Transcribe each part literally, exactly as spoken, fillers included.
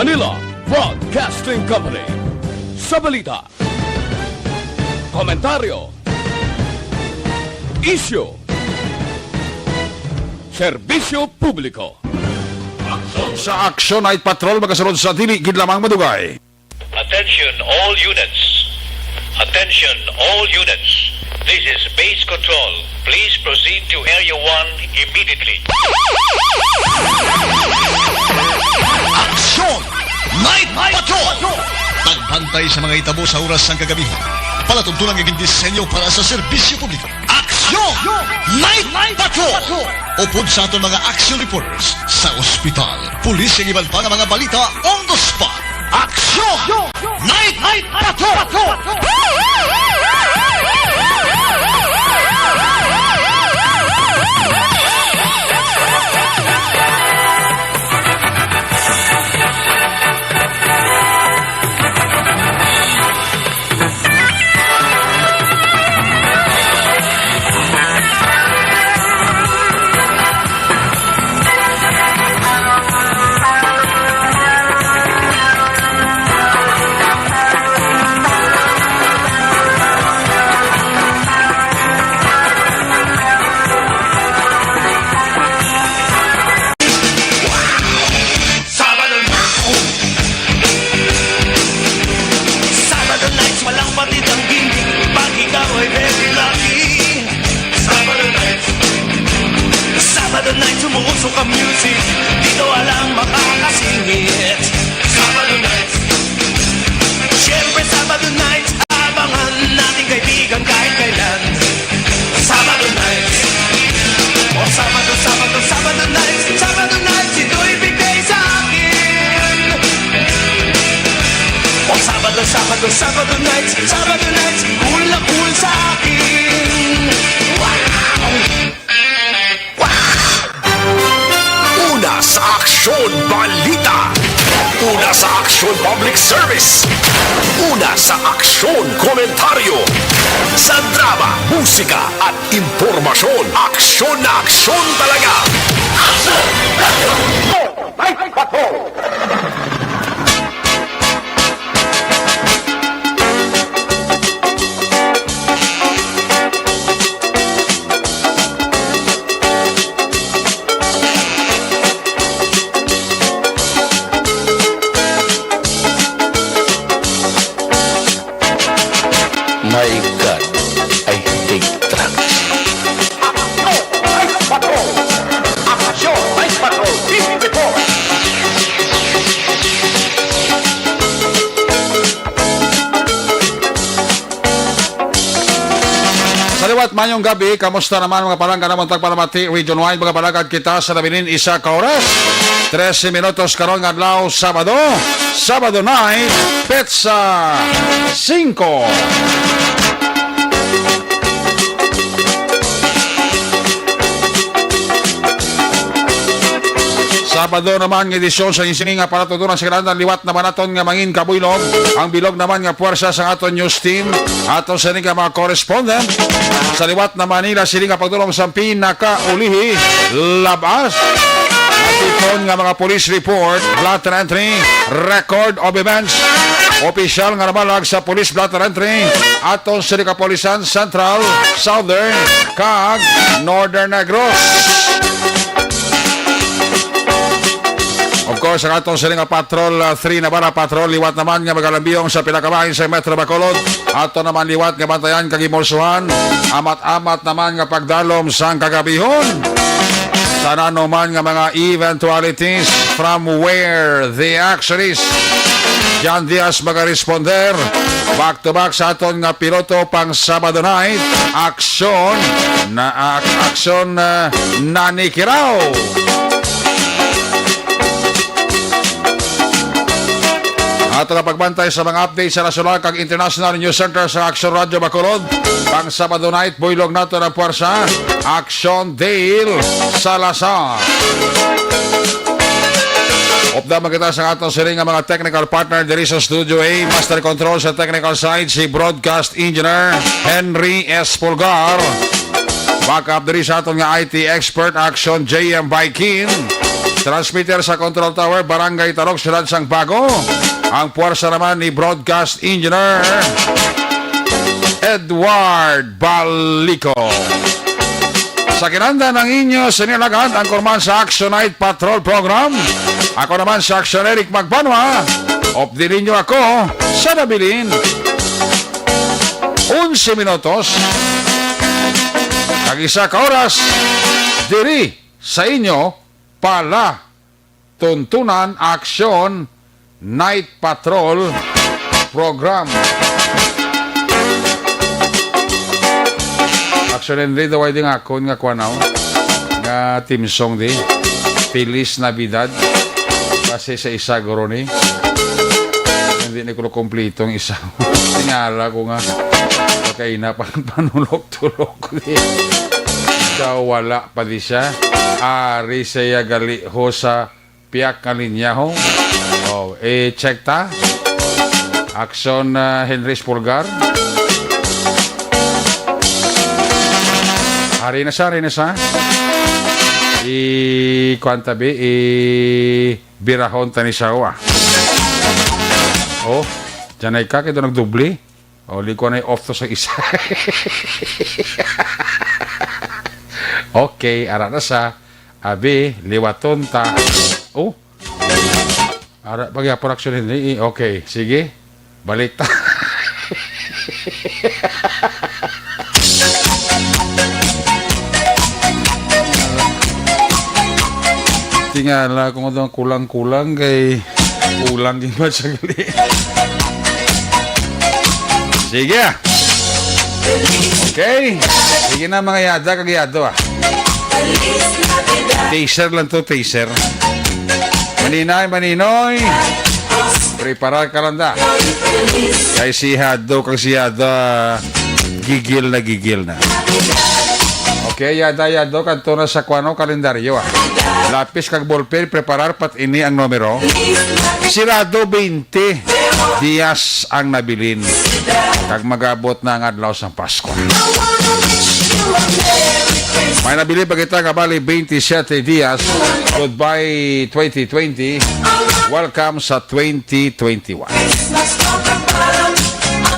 Manila Broadcasting Company. Sa balita, komentaryo, isyu, serbisyo publiko. Sa Aksyon Night Patrol, magasunod sa dili gid lamang madugay. Attention all units. Attention all units. This is base control. Please proceed to Area one immediately. Aksyon Night Patrol! Pagbantay sa mga hitabo sa oras sang kagabihan. Palatuntunan nga gindisenyo para sa serbisyo publiko. Aksyon Night Patrol! Upod sa aton mga action reporters sa ospital, pulis, kag iban pa nga mga balita on the spot. Aksyon Night Patrol! Sabado na. Sabado nights, walang patid ang gimmick. Pag ikaw ay very lucky. Sabado nights. Sabado nights, umuusok ang music. Dito walang makakasingit. Sabado nights. Siyempre, Sabado nights, abangan nating kaibigan kahit kailan. Sabado nights. O Sabado, Sabado, Sabado nights. Sabado nights, ito'y bigay sa akin. O Sabado, Sabado, Sabado nights. Sabado nights, cool na cool sa akin. Wow! Una sa Aksyon Balita. Una sa Aksyon Public Service. Una sa Aksyon Komentaryo. Sa drama, musika at impormasyon, aksyon na aksyon talaga. Aksyon! Aksyon! Night Patrol! My God, I take drugs. Aksyon! Night Patrol! Aksyon! Night Patrol! Fifty-four! Sa liwat, mayong gabi. Kamusta naman, mga palangga namon tagpalamati region wide? Mga palagad kita sa nabilin isa ka oras. Trese minutos karon nga adlaw, Sabado. Sabado night, petsa singko. Sabado naman nga edisyon sa sini nga palatuntunan sa kinahanglan, liwat naman naton nga mangin kabuylog ang bilog naman nga puwersa sa aton news team, aton sini nga mga correspondent sa liwat na Manila, sini nga pagdulong sa pinakaulihi, labas. Atipon nga mga police report, blotter entry, record of events, opisyal nga nabalag sa police blotter entry, aton sini kapulisan Central, Southern, kag Northern Negros. Of course, ang atong sini nga Patrol, ah, three Navarra Patrol, liwat naman nga magalambiyong sa pila ka bahin sa Metro Bacolod. Ato naman liwat nga bantayan kag himulsuhan. Amat-amat naman nga pagdalom sang kagabihon. Tanan man nga mga eventualities from where the action is. Jan Diaz magaresponder. Back to back sa aton nga piloto pang Sabado night. Aksyon na, ak-, aksyon, ah, nanikiraw. Ato na pagbantay sa mga update sa nasyonal kag international news center sa Aksyon Radyo Bacolod. Pang Sabado night, buylog nato ang puwersa. Aksyon Dale Salazar. Upda man kita sa aton sini nga mga technical partner diri sa Studio A. Master Control sa technical side, si Broadcast Engineer Henry S. Pulgar. Backup diri sa aton nga I T expert, Action J M Baikin. Transmitter sa Control Tower, Barangay Talok, Siyudad sang Bago. Ang puwersa naman ni Broadcast Engineer Edward Balico. Sa kinanda ng inyo, sinilagad ang kurman sa Action Night Patrol Program. Ako naman si Action Eric Magbanwa. Update ninyo ako sa nabilin. Onse minutos. Kag isa ka oras, diri sa inyo pala Tuntunan Action Night Patrol Program. Action and read, way di nga akon nga kuwanaw, nga theme song di. Feliz Navidad. Kasi sa isa guro ni. Hindi ni ko kompleto ang isa. Tingala ko nga. Makaina pa ang panulok-tulok di. Daw wala pa di siya. Ari siya gali ho sa piyak nga linya ho. Oh, i-check ta. Action, ah, Henry Spulgar. Ari na siya, ari na siya. I-, kuwan ta bi, i-, birahon ta ni siya, ah. Oh, dyan ay ka, kaya nagdubli. O, liko na yung off to sa isa. Okay, ara na sa. Abi, liwaton ta. Oh. Ara, pagyapon action hindi. Eh, okay, sige. Balik ta. Tingala kung ano ang kulang-kulang kay kulang din ba siya gali? Sige, ah. Okay. Sige na, mga yada, kag yado, ah. Teaser lang to, teaser. Maninay, maninoy. Preparar ka lang da. Kay si Hado, kag si Hado, ah, gigil na gigil na. Okay, yada, yado, kadto na sa kuwano, kalendaryo, ah. Lapis kag ballpen, preparar, pat ini ang numero. Sirado, veinte dias ang nabilin. Kag mag-abot na ang adlaw sang Pasko. May nabilin pa kita nga bali twenty-seven dias. Goodbye twenty twenty. Welcome sa twenty twenty-one.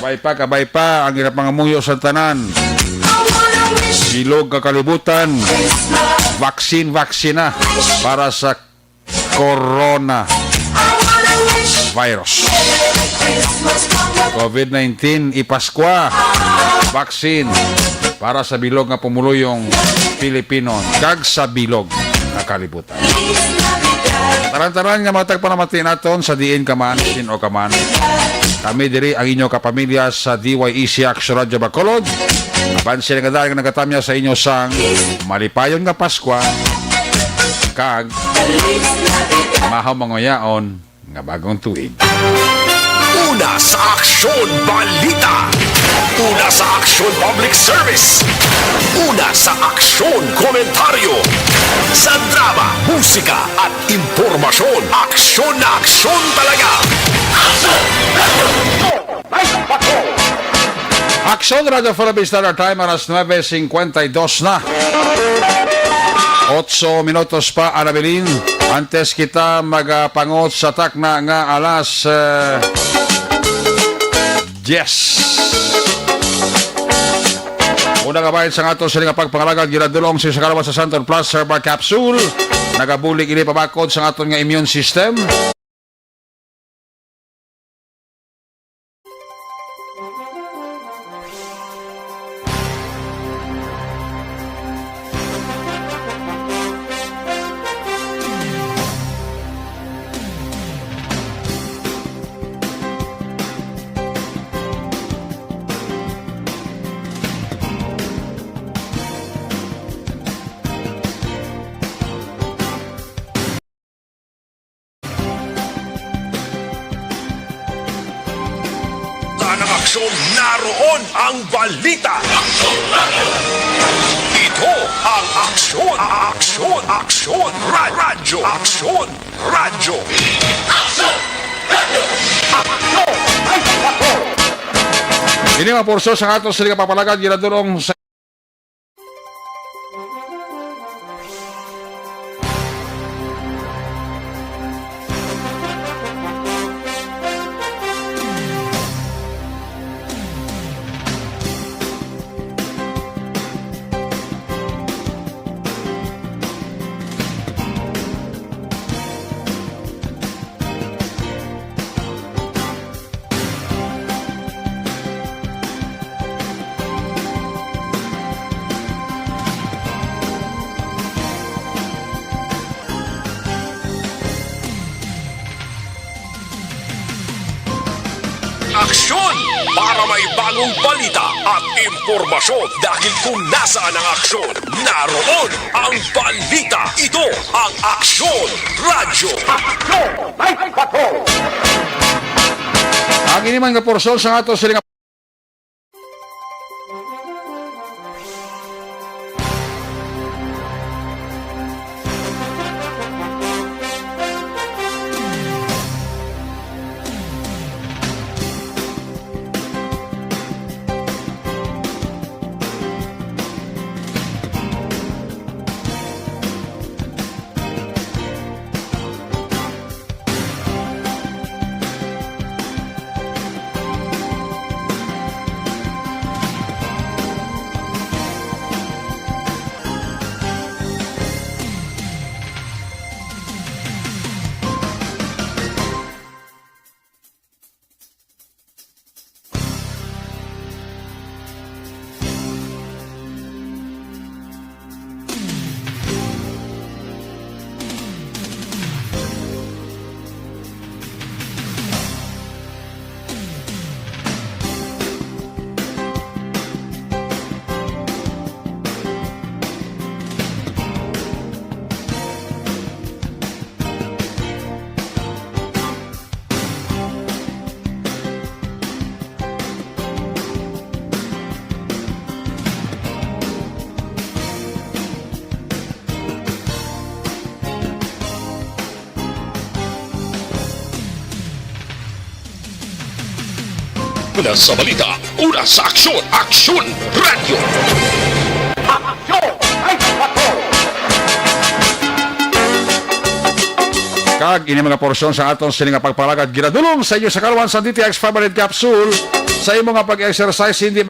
Kabay pa, kabay pa ang ira pangamuyo sa tanan. Bilog nga kalibutan. Vaccine, vaccine na para sa corona virus. COVID nineteen, ipaskwa, vaccine para sa bilog nga pumuluyong Pilipino kag sa bilog nga kalibutan. Taran-taran nga mga tagpanamati naton sa diin ka man, sin-o ka man. Kami diri ang inyo kapamilya sa D Y E C Action Radio Bacolod. Aban sila nga dahil nga nagatamya sa inyo sang malipayon nga Paskwa kag mahaw manguyaon nga bagong tuig. Una sa aksyon, balita. Una sa aksyon, public service. Una sa aksyon, komentaryo. Sa drama, musika, at impormasyon, aksyon na aksyon talaga. Aksyon Radio Philippine Standard Time, alas nuebe cincuenta y dos na. Otso minutos pa, Anabilin. Antes kita magapangot sa takna nga alas, eh, diyes. Una nga bahin sa ato sini nga pagpangalagad, ginadulong sa kalawan sa Santon Plus Herbal Capsule. Nagabulig ini pabakod sa aton nga immune system. Sa ng aksyon, naroon ang balita. Ito ang aksyon, aksyon, aksyon, ra-, radyo, aksyon, radyo. Aksyon! Radyo! Aksyon! Ini mga porso sa ato sila kapapalagan, ginadulong sa. Aksyon para may bagong balita at impormasyon, dahil kung nasaan ang aksyon, naroon ang balita. Ito ang Aksyon Radyo. Aksyon Night Patrol. Ang ini man nga porsyon sa ato sila nga Una sa balita, una sa aksyon, Aksyon Radyo. Aksyon! Ay, aksyon! Kag ini mga porsyon sa aton sini nga pagpalagad ginadulong sa inyo sa kaluhan sa D T X five hundred Capsule. Sa imo nga pag-exercise, hindi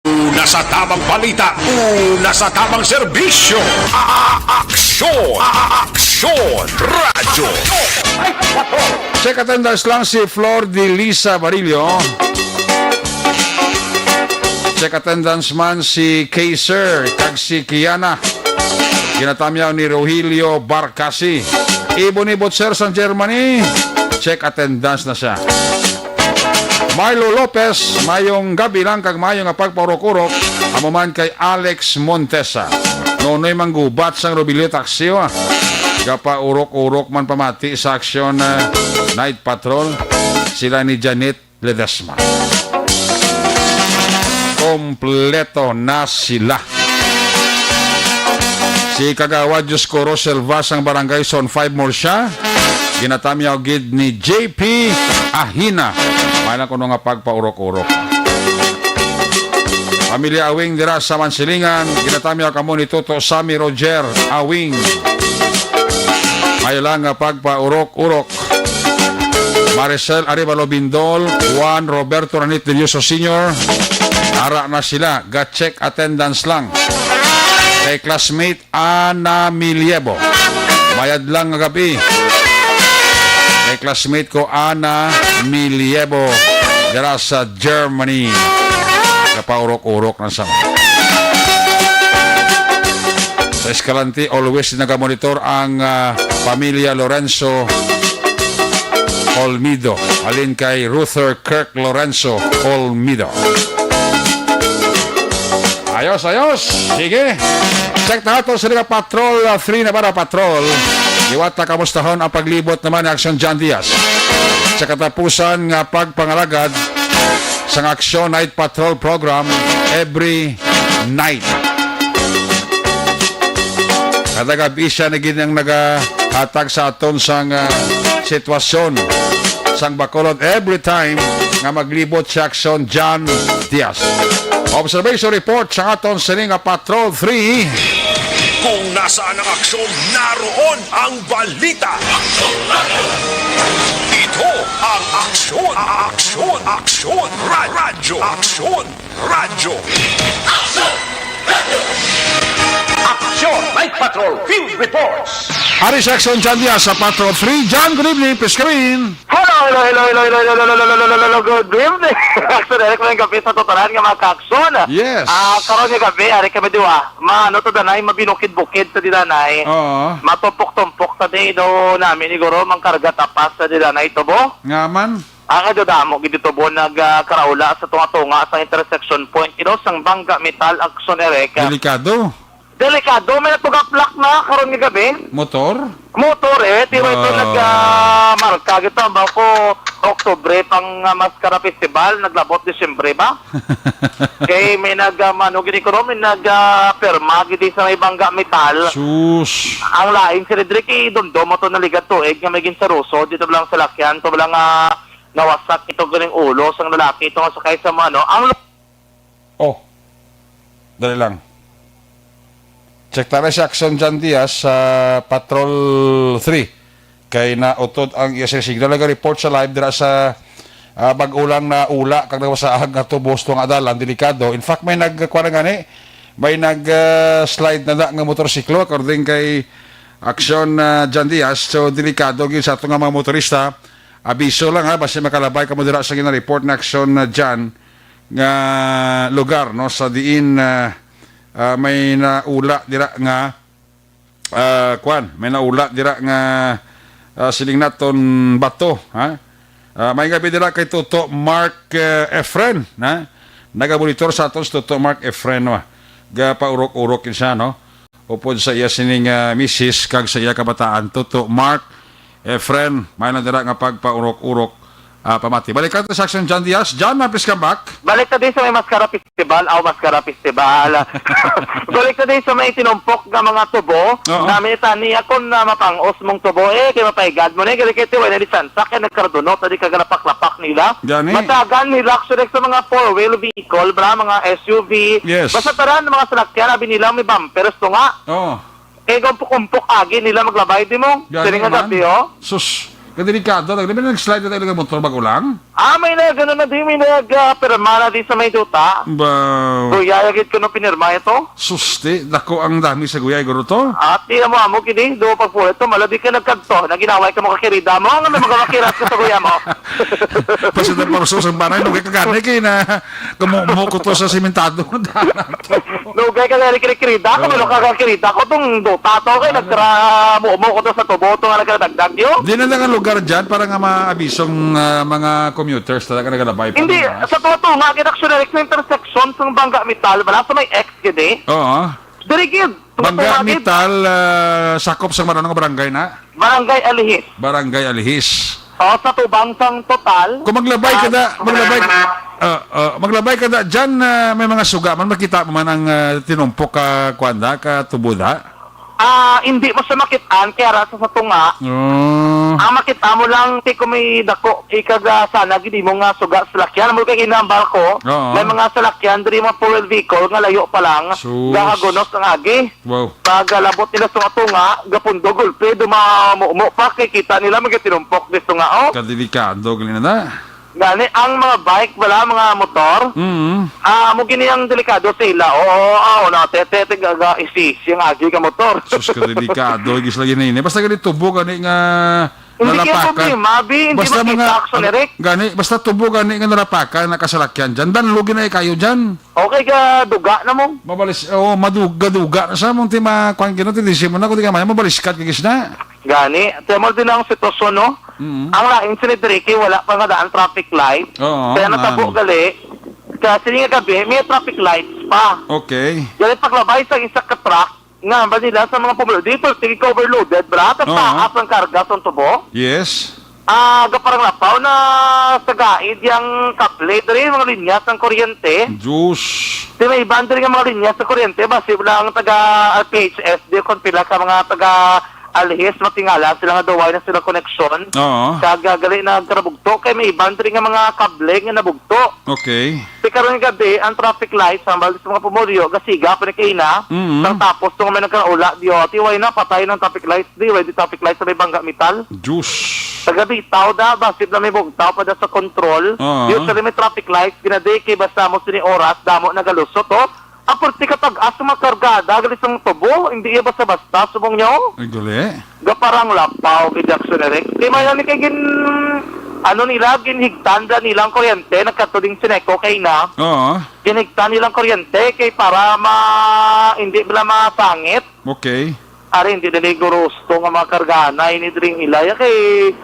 Una sa tamang balita, una sa tamang serbisyo. A-, a-, aksyon, a-, a-, aksyon, radyo. Check attendance lang si Flor de Lisa Barillo. Check attendance man si Kaiser kag si Kiana. Ginatamyaw ni Rogelio Barcasi. Ibon ni Butcher sa Germany. Check attendance na siya. Marlo Lopez, mayong gabi lang kag mayo nga pagpaurok-urok. Amo man kay Alex Montesa. Nonoy manggubat sang Robilio Taxi, ah. Gapaurok-urok man pamati sa aksyon, ah, Night Patrol. Sila ni Janet Ledesma. Kompleto na sila. Si Kagawad Dioscoro Silva sang Barangay Zone five Murcia, ginatamyaw gid ni J P Ahina. May lang kuno nga pagpaurok-urok. Pamilya Awing dira sa Mansilingan, ginatamyaw kamo ni Toto Sammy Roger Awing. May lang nga pagpaurok-urok. Maricel Arevalo Bindol, Juan Roberto Ranit Delioso Senior, ara na sila, ga-check attendance lang. Kay classmate Ana Miliebo, mayad lang nga gabi. Kay classmate ko, Ana Miliebo, dira sa Germany. Kapaurok-urok na sa Sa Escalante, always nagamonitor ang, ah, pamilya Lorenzo Olmido. Halin kay Ruther Kirk Lorenzo Olmido. Ayos, ayos. Sige. Check nato sa mga patrol, ah, three na ba na patrol? Iwata, kamustahon ang paglibot naman ni Action John Diaz. Sa katapusan nga pagpangalagad, sang Aksyon Night Patrol Program every night. Kada gabi siya na gid ang nagahatag sa aton sang, ah, sitwasyon sang Bacolod every time nga maglibot si Aksyon John Diaz. Observation report sa aton sining nga Patrol three. Kung na Saan ang aksyon, naroon ang balita. Ito ang Aksyon, Aksyon, Aksyon, Ra- Radyo, Aksyon, Radyo. Aksyon! Night Patrol Field Reports! Ari si Aksyon John Diaz sa Patrol three. John, good evening. Please come in. Hello, hello, hello, hello, hello, hello, hello, hello, hello, hello, good evening. Aksyon, Eric, may gabi sa totalan nga mga kaaksyon. Yes. Ah, karon nga gabi, ari kami duwa. Maano to, danay, mabinukid-bukid sa dilanay. Oo. Matumpok-tumpok sa di do namin, siguro, mangkarga tapas sa dilanay, tubo. Nga man. Ang kadadamo gid tubo nagkaraula sa tunga-tunga sa intersection point, you know, sang Bangga Metal, Aksyon, Eric. Delikado. Delikado, may natugaplak na karon nga gabi. Motor? Motor, eh. Tiro ito Wow. nagmarka. Kita ba ko, Oktubre pang, ah, Mascara Festival, naglabot Disyembre ba? Kay may nag, ah, ano, gini ko, may nag, ah, pirma gidi sa may Bangga Metal. Sus. Ang lain, si Rodrick, eh, dumdom mo to naligat tuig nga may ginsaruso. Dito lang sa lakyan, to lang, ah, nawasak ito ganing ulo sang lalaki, ito nga sakay sa mga, ano, ang Oh, dali lang. Check tayo si Aksyon John Diaz sa Patrol three. Kay nautod ang iya signal. Nag-report sa live dira sa, ah, bag-o lang naula kag nawasaag nga tubos to nga adalan, delikado. In fact, may nagkuha na gani, may nag, ah, slide na na nga motorsiklo, according kay Aksyon, ah, John Diaz. So, delikado gyud sa ato nga mga motorista. Abiso lang ha, basi makalabay kamo dira sa gina-report na Aksyon, ah, John, nga lugar, no, sa diin, ah, ah, may naula dira nga, ah, kwan, may naula dira nga, ah, siling naton bato, ha? Ah, may gabi dira kay Toto Mark, eh, Efren, ha? Nagamonitor sa aton si Toto Mark Efren, wa. Gapaurok-urok yun siya, no? Upod sa iya sining, ah, misis kag sa iya kabataan, Toto Mark Efren, may lang dira nga pagpaurok-urok, ah, pamati. Balikan ta sa Aksyon John Diaz. John, na, please come back. Balik ta din sa may Mascara Festival, aw, Mascara Festival. Balik ta din sa may tinumpok nga mga tubo. Oo. Namin itani ako na mapangos mong tubo, eh, kay mapaigad mo na, eh, kay tiway na lisansa, kay nagkardunot, na di ka galapak-lapak nila. Gani. Matagan nila, actually, sa mga four-wheel vehicle, bra, mga S U V. Yes. Basta taran, mga salakyan, abi nila, may bumpers to nga. Oo. Kay kumpok-kumpok agi nila maglabay, di mo? Gani Siling nga man. gabi, oh. Sus, kadelikado. Nag-, may nag-slide na tayo ng motor bago lang? Ah, may nag, ano na di, may nag, ah, pirma na di sa may duta. Ba- Kuya, yagit ko nung pinirma ito. Sus, di, dako ang dami sa guyay, guro to. At di mo amo, kini, do pagpulit to, mala di ka nagkagto, na ginaway ka mo kakirida mo, nga may mga makirat ka sa kuya mo. Basta na paruso sa banay, nung kagani, kay na, kamumo ko to sa simentado. Nugay ka nga, Eric, Eric, kirida ko, Oo. pero ka, kirida ko, tong duta to, kay Ano? nagkara, mumo ko to sa tubo, to nga nagkaradagdag, yo. Di na lang ang lugar dyan para nga maabisong, ah, mga commuters talaga nagalabay pa Hindi, naman. sa tuwa to nga, kita actually, Eric, sa intersection, sa Bangga Metal, wala sa may X, gid eh. Oo. Diri, gid. Tuwa to Bangga nga, gid. Metal, ah, sakop sa Maranong Barangay na? Barangay Alihis. Barangay Alihis. Oh, sa tubang sang total. Kung maglabay ka Ah, na, maglabay, ah, ah, maglabay ka na dyan, ah, may mga suga man, makita mo man ang, ah, tinumpok ka, kuwan da, ka tubo da? Ah, hindi mo siya makitaan, kaya ra sa, sa tunga. Oh. Ang makita mo lang, ti kung may dako, ikaga sana, gini mo nga suga sa salakyan. Mo kay inambal ko, Oo. may mga salakyan, diri mga four-wheel vehicle, nga layo pa lang, Sus. gahagunos ang agi. Wow. Pag, ah, labot nila sa tunga, gapundo gulpe, dumamumo pa, kay kita nila magatinumpok di tunga, oh. Kadelikado, gali na na. Gani, ang mga bike, wala, mga motor, Mm. ah, mo gini ang delikado sa ila. Oo, ah, una, tete, tete, gaga, isisi ang agi ka motor. Sus, kadelikado, igis lagi na ini. Basta gani tubo, gani nga Hindi kaya nalapakan. problema, abi, hindi Basta makita, mga, action, Eric. gani, basta tubo, gani nga nalapakan, nakasalakyan dyan. Dan, lugi na kayo dyan. Okay, ga duga na mo. Mabalis, oh, madug-, gaduga na sa mong tima, kwan gino, tindisi mo na, kung di ka maya, mabaliskat ka gisna. Gani, temo din ang sitwasyon, no? Mm. Ang lain sa ni Ricky, wala pa nga daan traffic light. Oo, Kaya natabo man. gali, kasi nga gabi, may traffic lights pa. Okay. Gali paglabay sa isa ka truck, nga ba nila sa mga pumulo, di, perti ka overloaded, bra? Tas Oo. taas ang karga sa tubo. Yes. Ah, gaparang lapaw na sa gaid yang kable, diri, mga linya sang kuryente. Diyos. Di may iban diri nga mga linya sa kuryente, basi lang taga R P H S, di kon pila ka mga taga alihis, matingala sila nga daw wala na sila koneksyon. Oo. Kag, ah, gali na karabugto kay may iban diri nga mga kable nga nabugto. Okay. Ti karon nga gabi, ang traffic lights, hambal sa mga pumulyo, gasiga pa ni kaina. Mm. Sang tapos, tong may nagkaula, di, oh, ti, wala na, patay ng traffic lights, di, wala di traffic lights sa may bangga metal. Diyos. Sa gabi, tao da, basit na may bugtaw pa da sa control. Oo. Di, usually may traffic lights, ginadi, kay basta mo sini oras, damo nagalusot, oh. Ang purti ka tag-as sa mga kargada, gali sang tubo, hindi iya basta-basta, subong niya, oh. Ay, gali. Gaparang lapaw kay Jackson Eric. Di man ni kay gin, ano nila, ginhigtan da nilang kuryente, nagkatuling Sineco kay na. Oo. Ginhigtan nilang kuryente kay para ma-, hindi bala masangit. Okay. Ari, hindi na ni gusto nga mga kargana, ini dring ilaya kay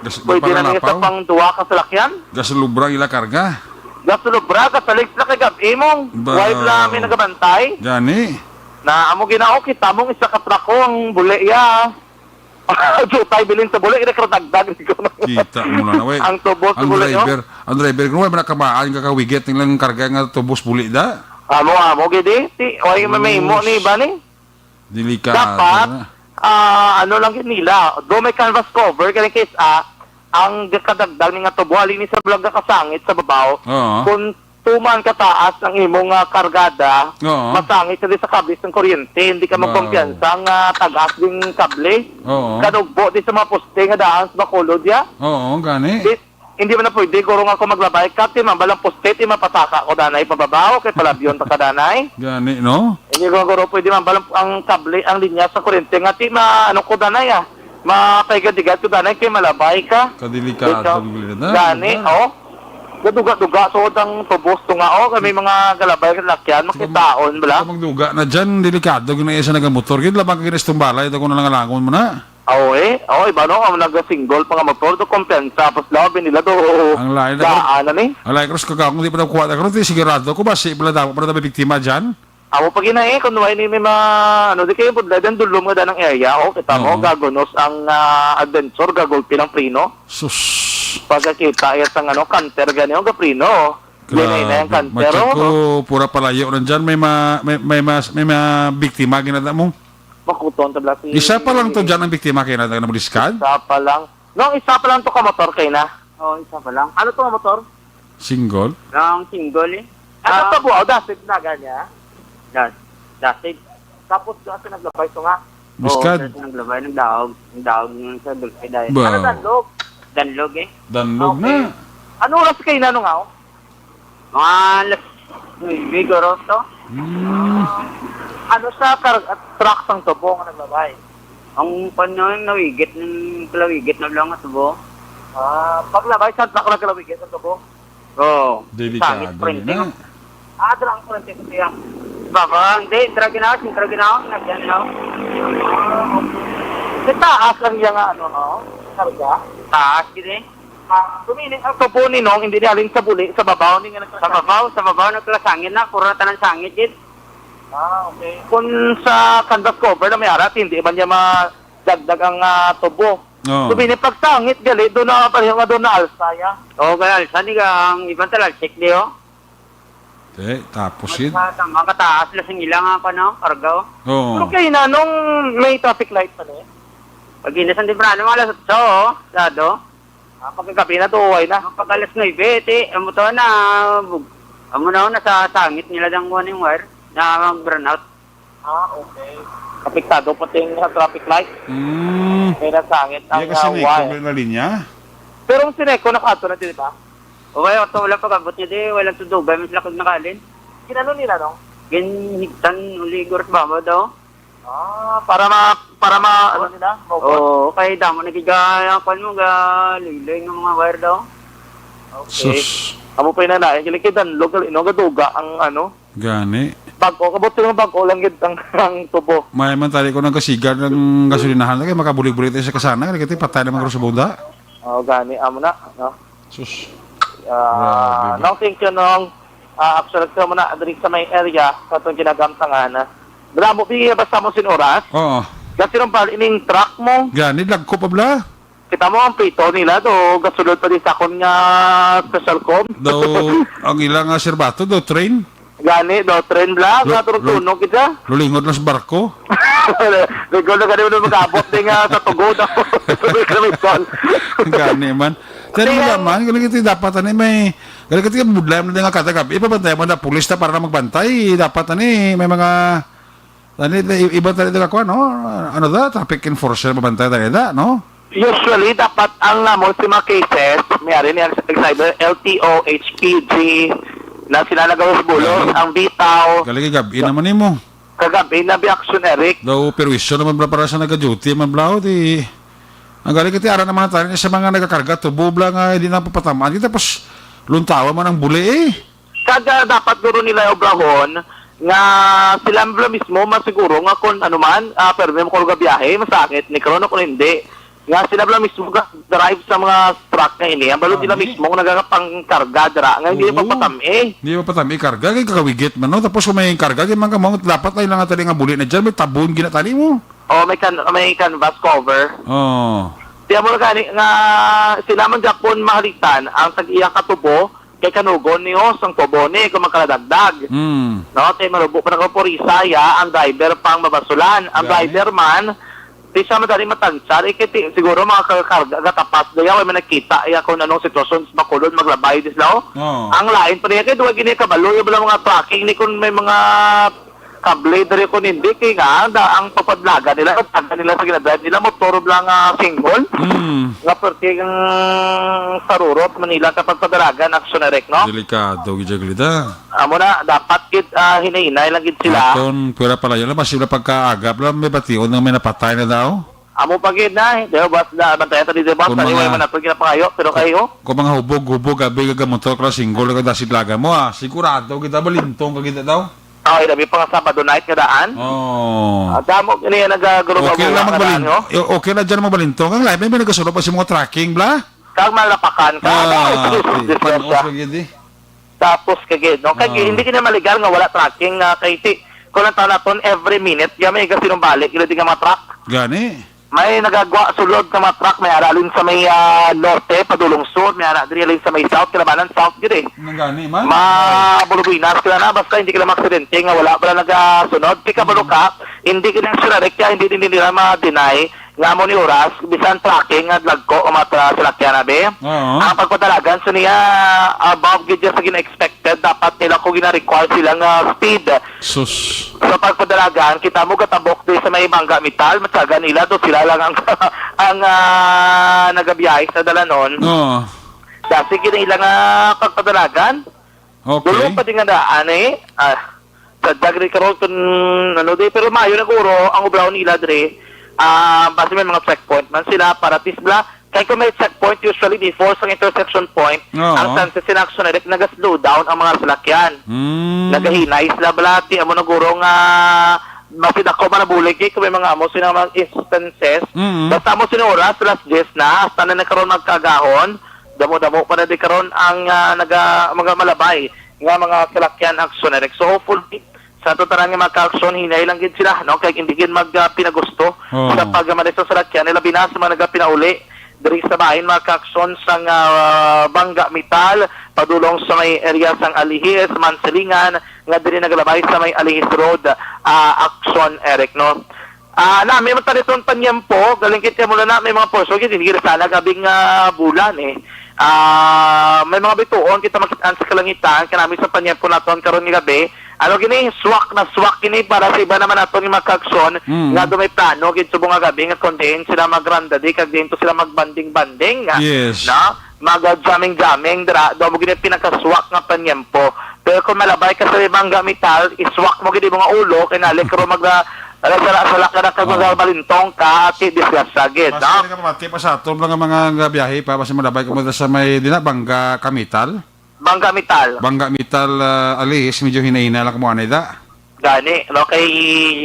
Gas-, pwede na niya sa pang duwa ka salakyan. Gasulubra ang ila karga. Gasulubra, gasalig sila kay gab-i mong. Ba- Why bala may nagabantay? Gani. Na amo ginao, kita mong isa ka trako ang buli ya. Jutay bilin sa buli, ina, karo dagdag ni ko. Kita mo na, na, we. Ang tubos Ang buli, no? driver, ang driver, kung wala man nakamaan, kakawigit nilang karga nga tubos buli da. Amo, amo, gidi. Ti, oy, may, may imo ni Sus. ba ni? Delikado Dapat, na. ah, ano lang yun nila, do may canvas cover, kaya case, ah, ang kadagdag ni nga tubo, halin ni sa bulag nga kasangit sa babaw, Oo. kung tuman kataas ang imong, ah, kargada, Oo. masangit sa sa kable sang kuryente, hindi ka Wow. magkumpiyansa nga tagas ding kable. Oo. Kanugbo di sa mga poste nga daan sa Bacolod, ya. Oo, gani. Di, hindi man na pwede, guro nga ako maglabay ka, ti, mambal ang poste, ti, mapasaka ko danay pababaw, kay palabyon ta ka danay. Gani, no? Hindi ko, guro, pwede mambal ang, ang kable, ang linya sa kuryente nga, ti, ma-, ano ko danay, ah. Mapaigadigad ko danay, kay malabay ka. Kadelikado Ikaw, ang kuryente. Gani, Gani. oh. Gaduga-duga, suod ang tubos, tunga, oh, kay may mga galabay, lakyan, Ikaw mag-, makitaon, bala. ikaw magduga na dyan, delikado, gina isa nagamotor, gid, labang ka gina istumbalay, ito ko na lang alangon mo na. Aw, eh. Aw, iba, no? Ang nag-single pa nga motor, do kumpiyansa. Tapos labi nila, do Ang lain na daan na ni. Ang lain, Cruz, kagawang di pa daw kuha na, Cruz, di sigurado ko ba, si, wala dapat, wala dapat biktima dyan? Amo pa gina, eh, kung wala ni may ma-, ano, di kayo, budlay, dan dulom nga danang area, oh, kita mo, Oo. gagunos ang, ah, adventure, gagulpi ng prino. Sus. Pagkakita, iya sang, ano, canter gani, oh, gaprino, oh. Yan ay na yung Grabe. canter, Macheck oh. ko, pura palayo na dyan, may ma-, may, may mas-, may mga biktima, ginada mo? Makuton, tabla si Isa pa lang to dyan ang biktima kay na nabuliskan? Isa pa lang. No, isa pa lang to ka motor kay na. Oh, isa pa lang. Ano to nga motor? Single? Ang single eh. Ano Ah. to, buaw? Dasit na, ganya? Das-, dasit. Tapos doon sa naglabay to nga. Biskad. Oo, sa naglabay, nagdaog. Nagdaog nun sa dulce dahil. Ba? Ano, danlog? Danlog eh. Danlog Okay. na. Ano oras kayo na nung ako? Mga alas nuebe, guro to. Hmm. Ano sa kar-, truck sang tubo nga naglabay? Ang panon, nawigit ng kalawigit na lang nga tubo. Ah, paglabay sa truck na kalawigit ang tubo? Oo. Delikado Sangit, yun, printing. ah. Ah, dala ang printing ko siya. Baba, hindi. Drag na, drag na. Nagyan na. Sa taas lang yung ano, no? Karga? Taas, gini. Ah, so meaning, ang tubo ni Nong, hindi ni halin sa buli, sa babaw ni nga Sa nagkasangit? babaw, sa babaw, nagkalasangit na. Puro na tanan sangit, gid. Ah, okay. Kung sa canvas cover na may arat, hindi man niya madagdag ang, ah, tubo. Oo. So meaning, pag sangit, gali, doon na, pareho nga doon na alsa ya. Oo, kaya alsa, ni ka, ang ibang talalsik, di, oh. Te, tapos yun. Mas, ah, tama, kataas lang sing ilang, ah, ano, karga, oh. Oo. Pero kay na, nung may traffic light pa na eh. Pag inasan temprano, mga alas otso, oh, sado. Ah, pagkagabi na to, way na. Ang pag alas nuebe, ti, amo to na, bug-, amo na, oh, nasa sangit nila dang kuwan yung wire, na mag-brownout. Ah, okay. Apektado pati yung sa traffic light. Mm. May nasangit ang, Iya kasi ah, na wire. ikaw na linya. Pero ang Sineco, nakato na, di ba? O kaya, ito, wala pag-abot niya, di, wala to Dubai, mas lakag nakalin. Ginano nila, no? Ginhigtan, uli, gurat baba daw. Ah, para ma-, para ma-, ano nila? Robot? Oo, kay damo nagiga-, ang kwan mo, ga-, liloy ng mga wire daw. Okay. Sus. Amo pa yun na, eh, kilikid ang lugal, ino, gaduga ang, ano? Gani. Bag-o, kabot sila bag-o lang gid ang, ang tubo. May man tali ko nagkasigar ng gasolinahan, kay makabulig-bulig tayo sa kasana, kay patay naman ko sa bunda. Oh, gani, amo na, no? Sus. Ah, Grabe ba? no, thank you, Nong. Ah, actually, sa muna, diri sa may area, sa atong ginagamtangan, ah. Dala mo, bigyan basta mo sin oras. Oo. Kasi nung bali, ining truck mo. Gani, lagko pa bla? Kita mo ang pito nila, do, gasulod pa din sa akon nga special com. Daw, ang ilang nga serbato, daw, train? Gani, do, train bla, Lu-, nga turog-tunog kita. Lulingod lang sa barko. May gulo ka naman mag-abot din nga sa tugod ako. Sabi ka naman, Paul. Gani man. Tani Kaya wala man, galing ito dapat, ani, may, galing ito budlay mo na nga kada gabi. Ipabantay mo na pulis na para na magbantay. Dapat, ani, may mga, ani, i- iba talaga ka, no? Ano da? Traffic enforcer, mabantay talaga, no? Usually, dapat ang namo si mga cases, mayari niya sa excited, L T O, H P G, na sila nagawas bulos, Galing. ang bitaw, Galing gabi naman nimo. Kagabi na bi action, Eric. Daw, perwisyo naman bla para sa naga-duty man bla, di. Ang galing kati, ara naman tayo sa mga nagakarga, tubo bla nga hindi na papatamaan. Di tapos, luntawan man ang buli eh. Kada dapat guro nila obrahon nga sila bla mismo masiguro nga kung ano man, ah, pero may makuro biyahe, masakit, ni karon kung hindi. Nga sila bla mismo ga drive sa mga truck nga ini. Ang balo sila Abi. mismo nga nagapangkarga dira nga hindi Oo. papatami. Hindi pa patami karga, kay kakawigit man, no? Tapos kung may karga, kay mga kamot, dapat ay lang tali nga buli na dyan, may tabon ginatali mo. Oh, may can may canvas cover. Oh. Tiyan mo na gani nga sila man gyapon mahalitan ang tag-iya katubo kay kanugon niyo sang tubo ni kung magkaladagdag. Hmm. No, kay marubo pa na ko purisa ya ang driver pang mabasulan. Ang Gani. driver man, di siya madali matansar, eh, kay ti- siguro mga kakarga, gatapas na yan, may nakita ya kung anong sitwasyon sa Bacolod, maglabay di sila, oh. Oo. Ang lain pa niya, kay duwa gini kabalo, yung mga tracking ni kung may mga kable diri ko nindi, kay nga, ang da, ang pagpadlaga nila, ang taga nila sa ginadrive nila, motor lang nga single. Mm. Nga perting sarurot, Manila, kapag padalagan, action direct, no? Delikado, gid, Jagulita. Amo na, dapat gid, ah, hinay-hinay lang gid sila. Aton, pwera pala yun, mas sila pagkaagap lang, may bation nga may napatay na daw. Amo pa gid na, eh. Di ba, boss, na, bantayan ta dito, boss. Kung Tani, mga wala man nato ginapangayo, pero kayo? Kung mga hubog-hubog, abi, gagamotor ka, single, ka, dasid laga mo, ah. Sigurado, kita, balintong ka, kita daw. Oh, ilabi pa nga Sabado night nga daan. Oh. Ah, damo gani nga nagaguruma-guruma Okay lang nga daan, magbalin-, no? okay lang dyan magbalintong. Ang lain, may, may nagasulod pa sa mga tracking, bla? Kag malapakan ka. Ah, Ay, sus, okay. sus, Panos sus. lagi di. Tapos kagid, no? Kay Ah. hindi gid na maligal nga wala tracking, ah, kay ti-, kung ang taon naton, every minute, ya may gasinumbalik, gila di nga mga truck. Gani. May nagagwa sulod nga mga truck, may ara halin sa may, ah, norte, padulong sur, may ara diri halin sa may south, kalabanan south gid eh. Nang gani man? Ma-, bulubuinas ka na, basta hindi ka lang maaksidente nga wala pala nagasunod. Pika Mm. ka, hindi ka na sure, hindi, hindi nila ma-deny. Nga mo ni oras, bisan tracking nga dagko o mga tra-, salakyan, abi. Oo. Ang pagpadalagan sa niya, above gid sa gina-expected, dapat nila ko gina-require sila nga speed. Sus. Sa pagpadalagan, kita mo gatabok di sa may Mangga Metal, matyaga nila to sila lang ang, ang, ah, nagabiyahe sa dalanon. Oo. Dasi gid nila nga pagpadalagan. Okay. Dulo pa din nga daan, eh. Ah, sa dagri karon kun ano di, pero maayo na guro ang obrahon nila diri. Ah, basi may mga checkpoint man sila para at least bla. Kay kung may checkpoint, usually before sa intersection point, Oo. ang chances in action direct naga-slow down ang mga salakyan. Mm. Nagahinay sila bala, ti amo na guro nga mas dako man nabulig, eh, kung may mga amo sila mga instances. Mm. Basta amo sila oras, alas diyes na, hasta na nagkaroon magkagahon, damo-damo pa na di karon ang, ah, naga-, mga malabay nga mga salakyan action direct. So, hopefully, sa ato tanan nga mga ka-action, hinay lang gid sila, no? Kay hindi gid mag, ah, pinagusto Oo. sa pagmaneho sa salakyan, labi na sa mga nagapinauli diri sa bahin, mga ka-action, sang, ah, Bangga Metal, padulong sa may area sang Alihis, Mansilingan, nga diri nagalabay sa may Alihis Road, ah, action, Eric, no? Ah, na, may mataliton panyempo, galing kit mo na, may mga puso, gid, hindi gid sana gabing, ah, bulan, eh. Ah, may mga bituon kita makit-an sa kalangitan, kanami sa panyempo naton karon nga gabi. Ano gini, swak na swak gini para sa iba naman naton nga mga ka-action, Mm. nga do may plano, gid subong nga gabi, nga kung diin sila magranda di, kag diin to sila magbanding-banding, ah, Yes. na? Mag-jamming-jamming dira, daw mo gid ang pinakaswak nga panyempo. Pero kung malabay ka sa Bangga Metal, iswak mo gid imong ulo, kay nalik ro mag-, sala-sala ka na kag Oo. magbalintong ka, at disgrasya gid, Mas no? pwede ka pamati pa sa aton mga, mga nga biyahe pa, basta malabay ka mo sa may, di na, Bangga Kamital? Bangga Metal. Bangga Metal, ah, Alihis, medyo hinay-hinay lang kamo anay da. Gani, no, kay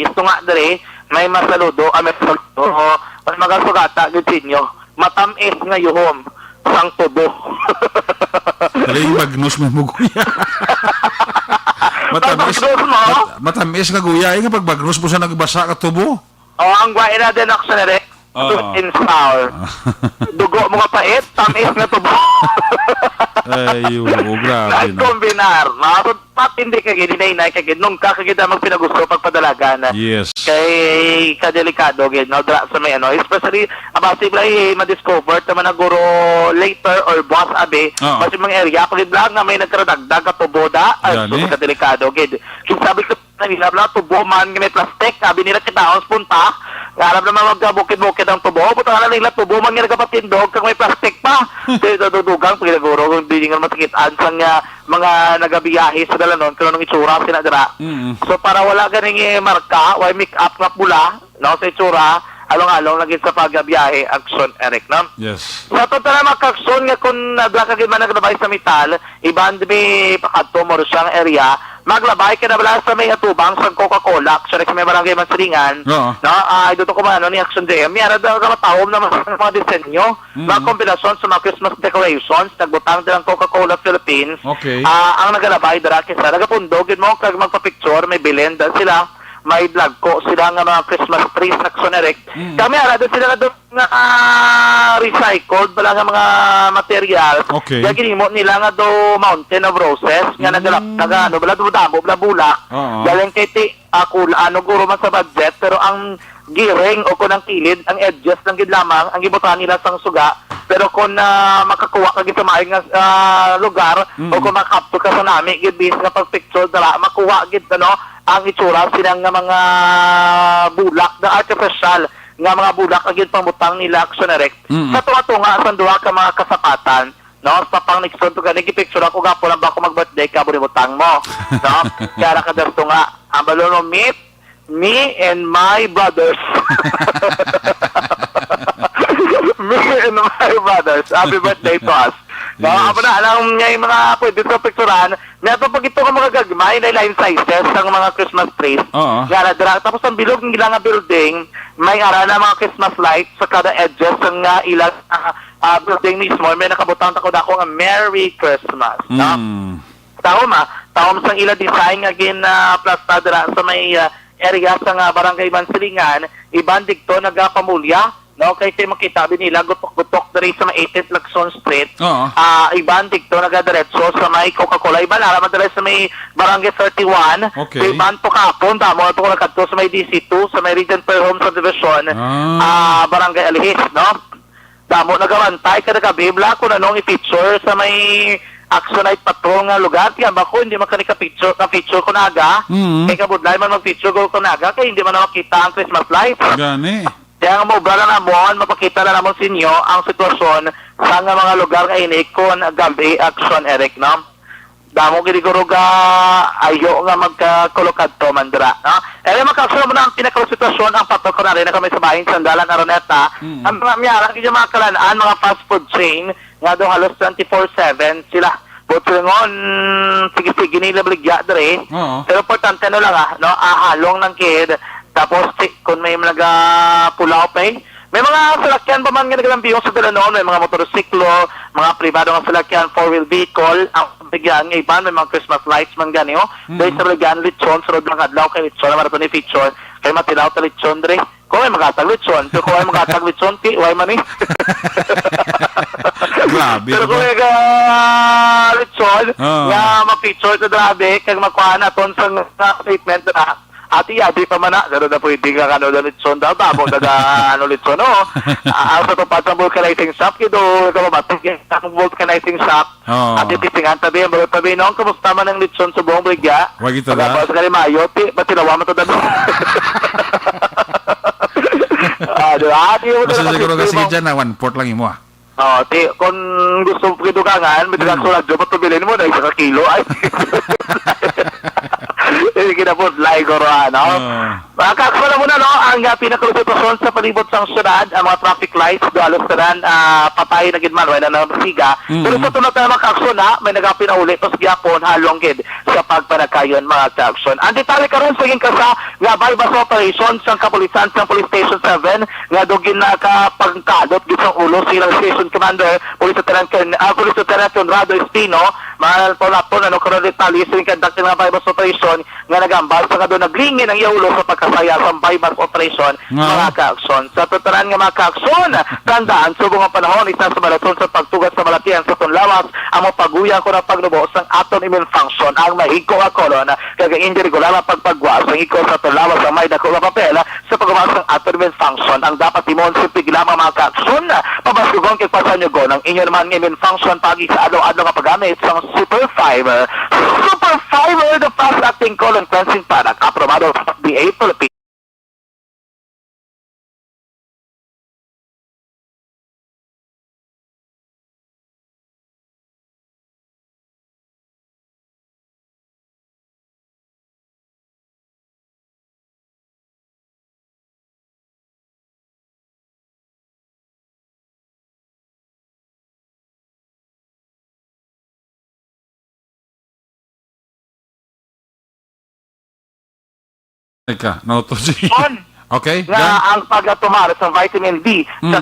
isto nga diri, may masaludo, ah, may masaludo, may magasugata gid sa inyo. Matamis nga yuhom sang tubo. Dali, bagnos may muguya. Matamis, Bagnos mo? mat-, matamis nga guya, eh, kapag bagnos mo sa nagbasa ka tubo. Oh, ang guwain na din ako sa nere. Ah. Sweet and sour. Dugo mo nga pait, tamis nga tubo. Ay, oo, grabe, no? Nagkombinar, no? So, patindi ka gid, hinay-hinay ka gid, nung ka ka gid ang magpinagusto pagpadalagan. Yes. Kay kadelikado gid, no? Dra sa may ano, especially, abasi ba, eh, ma-discover, tama na guro later or buwas, abi, Oo. Basi mga area, pag iblang nga may nagkaradagdag ka tubo da, ay, Gani. Sus, kadelikado gid. Kung sabi ko, nila bla, tubo man nga may plastic, sabi nila, kita ang punta, nga alam naman magkabukid-bukid ang tubo, buta nga nila, tubo man nga nagapatindog, kag may plastic pa. Di, nadudugang, pag naguro, kung di nga masakitan sa nga mga nagabiyahe sa dalanon, kung anong itsura sila dira. Mm. So, para wala ganing, eh, marka, way make up nga pula, no, sa itsura, along-along lagi sa pagbiyahe, Action Eric, no? Yes. Sa aton tanan, mga ka-Action, nga kung nadala ka gid man naglabay sa metal, iban mi pakadto mo siyang area, maglabay ka na bala sa may atubang sa Coca-Cola, Action Eric, sa may barangay Mansilingan, Oo. no? Ah, ito ko man, ano, ni Action J M, may ara daw ka matahom na mga, mga disenyo, Mm. mga kombinasyon sa mga Christmas decorations, nagbutang din ang Coca-Cola Philippines. Okay. Ah, ang nagalabay, dara kisa, nagapundog, gid mo, kag magpa-picture, may bilin, da sila, may blagko sila nga mga Christmas trees, Action Eric. Mm. Kami, ara, doon sila nga doon nga, ah, recycled pala nga mga material. Okay. Kaya ginimo nila nga do Mountain of Roses, nga Mm. nagala-, naga-, ano, bala, damo, bala, bulak. Oo. Galing kay ti-, ah, kul-, ano, guro man sa budget, pero ang giring o kung ang kilid, ang edges lang gid lamang, ang gibutang nila sang suga. Pero kung, ah, makakuha ka gid sa maayong nga, ah, lugar, Mm. o kung makapto ka sa nami, gid, bis nga pag-picture, dala, makuha gid, ano, ang itsura sila nga mga bulak na artificial, nga mga bulak ang ginpamutang nila, Action Eric. Mm. Sa tunga-tunga sa duha ka mga kasapatan, no? Sa pang next to gani, gipicture ako, gapo lang ba ako mag-birthday ka, buributang mo, no? Kaya ra ka dasto nga, ang balon mo, meet me and my brothers. Me and my brothers. Happy birthday to us. No, Yes. amo na, alam niya yung mga pwede sa picturean. May ato pa gito nga mga gagmay na line sizes sang mga Christmas trees. Oo. Nga na dira. Tapos ang bilog ng ilang nga building, may ara na mga Christmas lights sa kada edges sang, ah, ilang, ah, ah, building mismo. May nakabutang tako dako nga Merry Christmas, no? Mm. Taom, ah. Taom sang ila design nga gin, ah, plasta dira sa may, ah, area sa nga Barangay Mansilingan, iban digto nagapamulya, no? Kay kay makita bi nila gutok-gutok diri sa may eighteenth Lacson Street. Oo. Ah, iban digto nagadiretso sa may Coca-Cola. Iban ara man diri sa may Barangay thirty-one. Okay. Iban to kahapon, damo na to nakadto sa may D C two, sa may Regent Fair Home Subdivision, Ah. ah, Barangay Alihis, no? Damo nagabantay kada gabi, bla, kung anong i-feature sa may Action Night Patrol nga lugar. Tiyan ba ko, hindi man kani ka-feature, ka-feature ko naga. Mm. Kay kabudlay man mag-feature ko, ko naga, kay hindi man na makita ang Christmas lights. Gani. Kaya nga mo, bla, na namon, mapakita na namon sa inyo ang sitwasyon sa nga mga lugar nga ini kon gabi, Action Eric, no? Damo gid siguro ga ayo nga magkakulokad to man dira, no? Eh, mga ka-Action, mo na ang pinakasitwasyon ang patok ko na rin na kami sa bahin Sandalan, Araneta. Mm. Ang mga miyara, ang mga kalanaan, mga fast food chain, nga do halos twenty-four seven sila. Butringon, sige-sige nila baligya diri. Oo. Pero importante, ano lang, ah, no? Ah, halong ng kid. Tapos, si, kung may mga pulaw pa, eh, may mga salakyan pa man nga nagalambiyong sa dalanon, may mga motorsiklo, mga pribado nga salakyan, four-wheel vehicle, ang bigyan nga iban, may mga Christmas lights man gani, oh. Mm. Dahil sa bigyan, lechon, sa loob ng adlaw, kay lechon, naman ito ni feature, kay matilaw ta lechon, dre. Kung may makatag lechon, pero kung may makatag lechon, ti, why man eh? Grabe, Pero diba? kung may ka-, lechon, Oo. nga ma-feature sa grabe, kag makuha naton sa, sa statement na, Ati, abi pa man na, pero na pwede nga ano, na lechon daw, babo, taga, ano, lechon, no? Ah, sa tupad sa vulcanizing shop, kido, kababatog yung sa vulcanizing shop. Oo. Ati, titingan tabi, ang balot tabi, no? Kumusta man ang lechon sa buong Brigya? Wag ito na. Pagkabas ka ni Mayo, ti, patilawa mo to, dami. Ah, di ba? Ati, yung Basta mga siguro kasi sistema. Dyan na, one-fourth lang imo, ah. Oh, ti, kung gusto mo kinugangan, may Mm. taga sa radyo, patubilin mo na isa ka kilo. Ay. Eh, kinapudlay ko ro, ano? Oo. Mga ka-Action, alam mo na, no? Ang, ah, pinakalusot sa palibot sang syudad, ang mga traffic lights, do halos tanan, ah, patay na gid man, wala na nasiga. Mm. Pero sa tunod na, mga ka-Action, ha, may nagapinauli, tapos gyapon, halong gid sa pagpanagkayon, mga ka-Action. Ang detalye karon sa ginkasa nga buy-bust operation sang kapulisan sa Police Station seven, nga do ginakapangkalot gid sa ulo sa ilang station commander, Police Lieutenant Ken-, ah, Police Lieutenant Conrado Espino, mga palaton, ano, karon detalye sa conduct nga buy-bust operation nga nagamba Sa kadto naglingin ang iya ulo sa pagkasaya sa Baybas operasyon, Nga. mga kaaksyon. Sa tatanan nga mga kaaksyon, tandaan, subong ang panahon, isa sa malason sa pagtugas sa balatian sa aton lawas, amo paguya ko ng pagnubo sang aton immune function, ang mahigko nga colon, kag ang hindi regular nga pagpagwa sang higko sa aton lawas ang may dako nga papel sa pagguba sang aton immune function. Ang dapat imon, simple lamang mga kaaksyon, pabaskugon kag pasanyugon ang inyo naman nga immune function pagi sa adlaw-adlaw nga paggamit sang Super Fiber. Super Fiber, the fast-acting colon cleansing product, aprobado sa F D A Philippines. Teka, nauto si On Okay, nga done. ang pagtumar sa vitamin D sa Mm.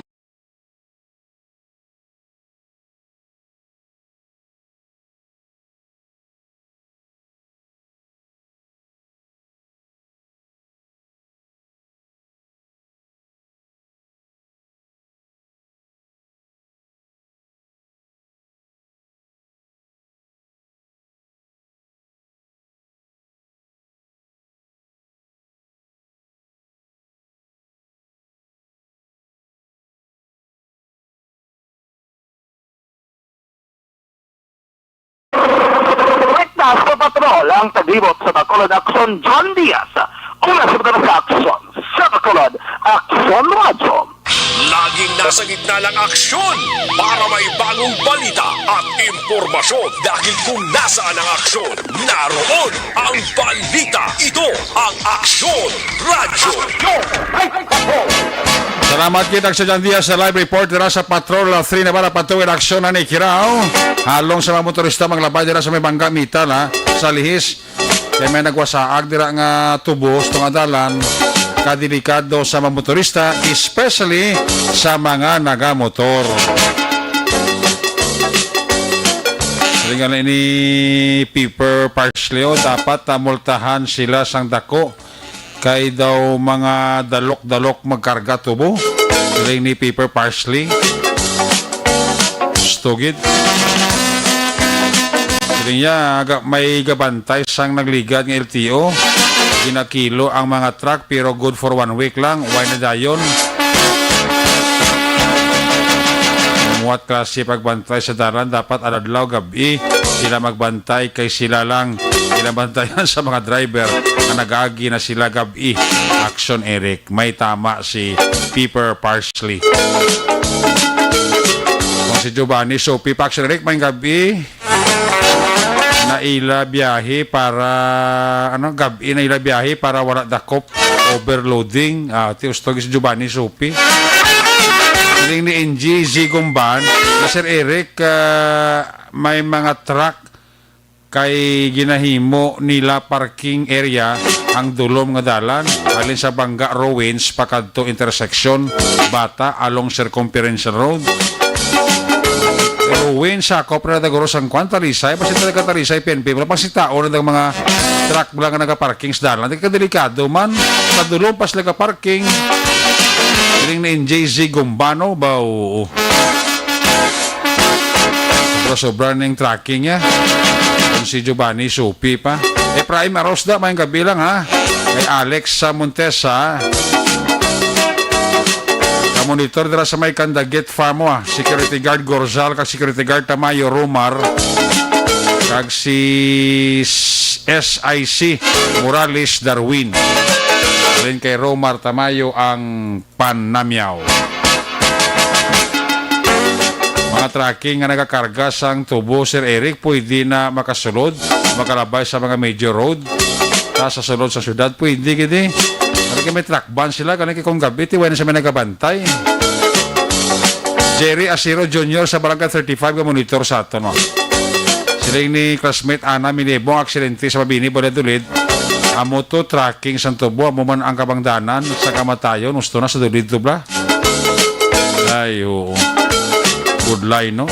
Ligtas sa patrol ang taglibot sa Bacolod Aksyon, John Diaz. Una sa mga sa Aksyon sa Bacolod, Aksyon Radyo. Laging nasa gitna ng aksyon para may bagong balita at impormasyon. Dahil kung nasaan ang aksyon, naroon ang balita. Ito ang Aksyon Radyo. Salamat kita sa John Diaz sa live report dira sa Patrol three na para patuwid aksyon na ni Kirao. Halong sa mga motorista manglabay dira sa may Bangga Metal, ha, sa Lihis. Kaya may nagwasaag dira nga tubos tong adalan. Kadelikado sa mga motorista, especially sa mga nagamotor. Ringan ni Piper Parsley, oh, dapat, ah, multahan sila sang dako. Kay daw mga dalok-dalok magkarga tubo. Siling ni Piper Parsley. Stugid. Siling niya, ga-, may gabantay sang nagligad nga L T O. Ginakilo ang mga truck pero good for one week lang. Why na dayon? Muwat klase pagbantay sa dalan, dapat adlaw gab-i sila magbantay kay sila lang ginabantayan sa mga driver nga nag-agi na sila gab-i. Action Eric, may tama si Piper Parsley. Kung si Giovanni Sopi pa, Action Eric, may gab-i na ila biyahe para, ano, gab-i na ila biyahe para wala dakop, overloading. Ah, ti ustog si Giovanni Sopi. Siling ni N G Z Gumban, na Sir Eric, ah, may mga truck kay ginahimo nila parking area ang dulom nga dalan halin sa Bangga Ruins pakadto intersection Bata along Circumferential Road. Ruins, sakop na daguro sang kwan, Talisay. Basta taga Talisay, P N P. Wala pang sitaon na mga truck lang nga nagaparking sa dalan. Di ka delikado man. Sa dulom pa sila ka-parking. Siling ni N J Z Gumbano, ba, oo. Sobra-sobra ning tracking niya. Kung si Giovanni Supi pa. Efraim Arosda, mayong gabi lang, ha. Kay Alex sa Montesa. Kamonitor dira sa may Candagit Farm, ha. Security Guard Gorzal, kag Security Guard Tamayo Romar. Kag si S I C Morales Darwin. Halin kay Romar Tamayo ang panamyaw. Mga trucking nga nagakarga sang tubo, Sir Eric, pwede na makasulod, makalabay sa mga major road. Ta sa sulod sa syudad, pwede gid. Ano kay may truck ban sila, kani kay kung gabi, ti wala na sa may nagabantay. Jerry Asiro Junior sa Barangay thirty-five nga monitor sa ato, no? Siling ni classmate Ana Milibong, aksidente sa Mabini, Valladolid. Amo to, tracking sang tubo, amo man ang kabangdanan sa kamatayon, husto na sa dulid to, bla. Ay, oo. Good line, no?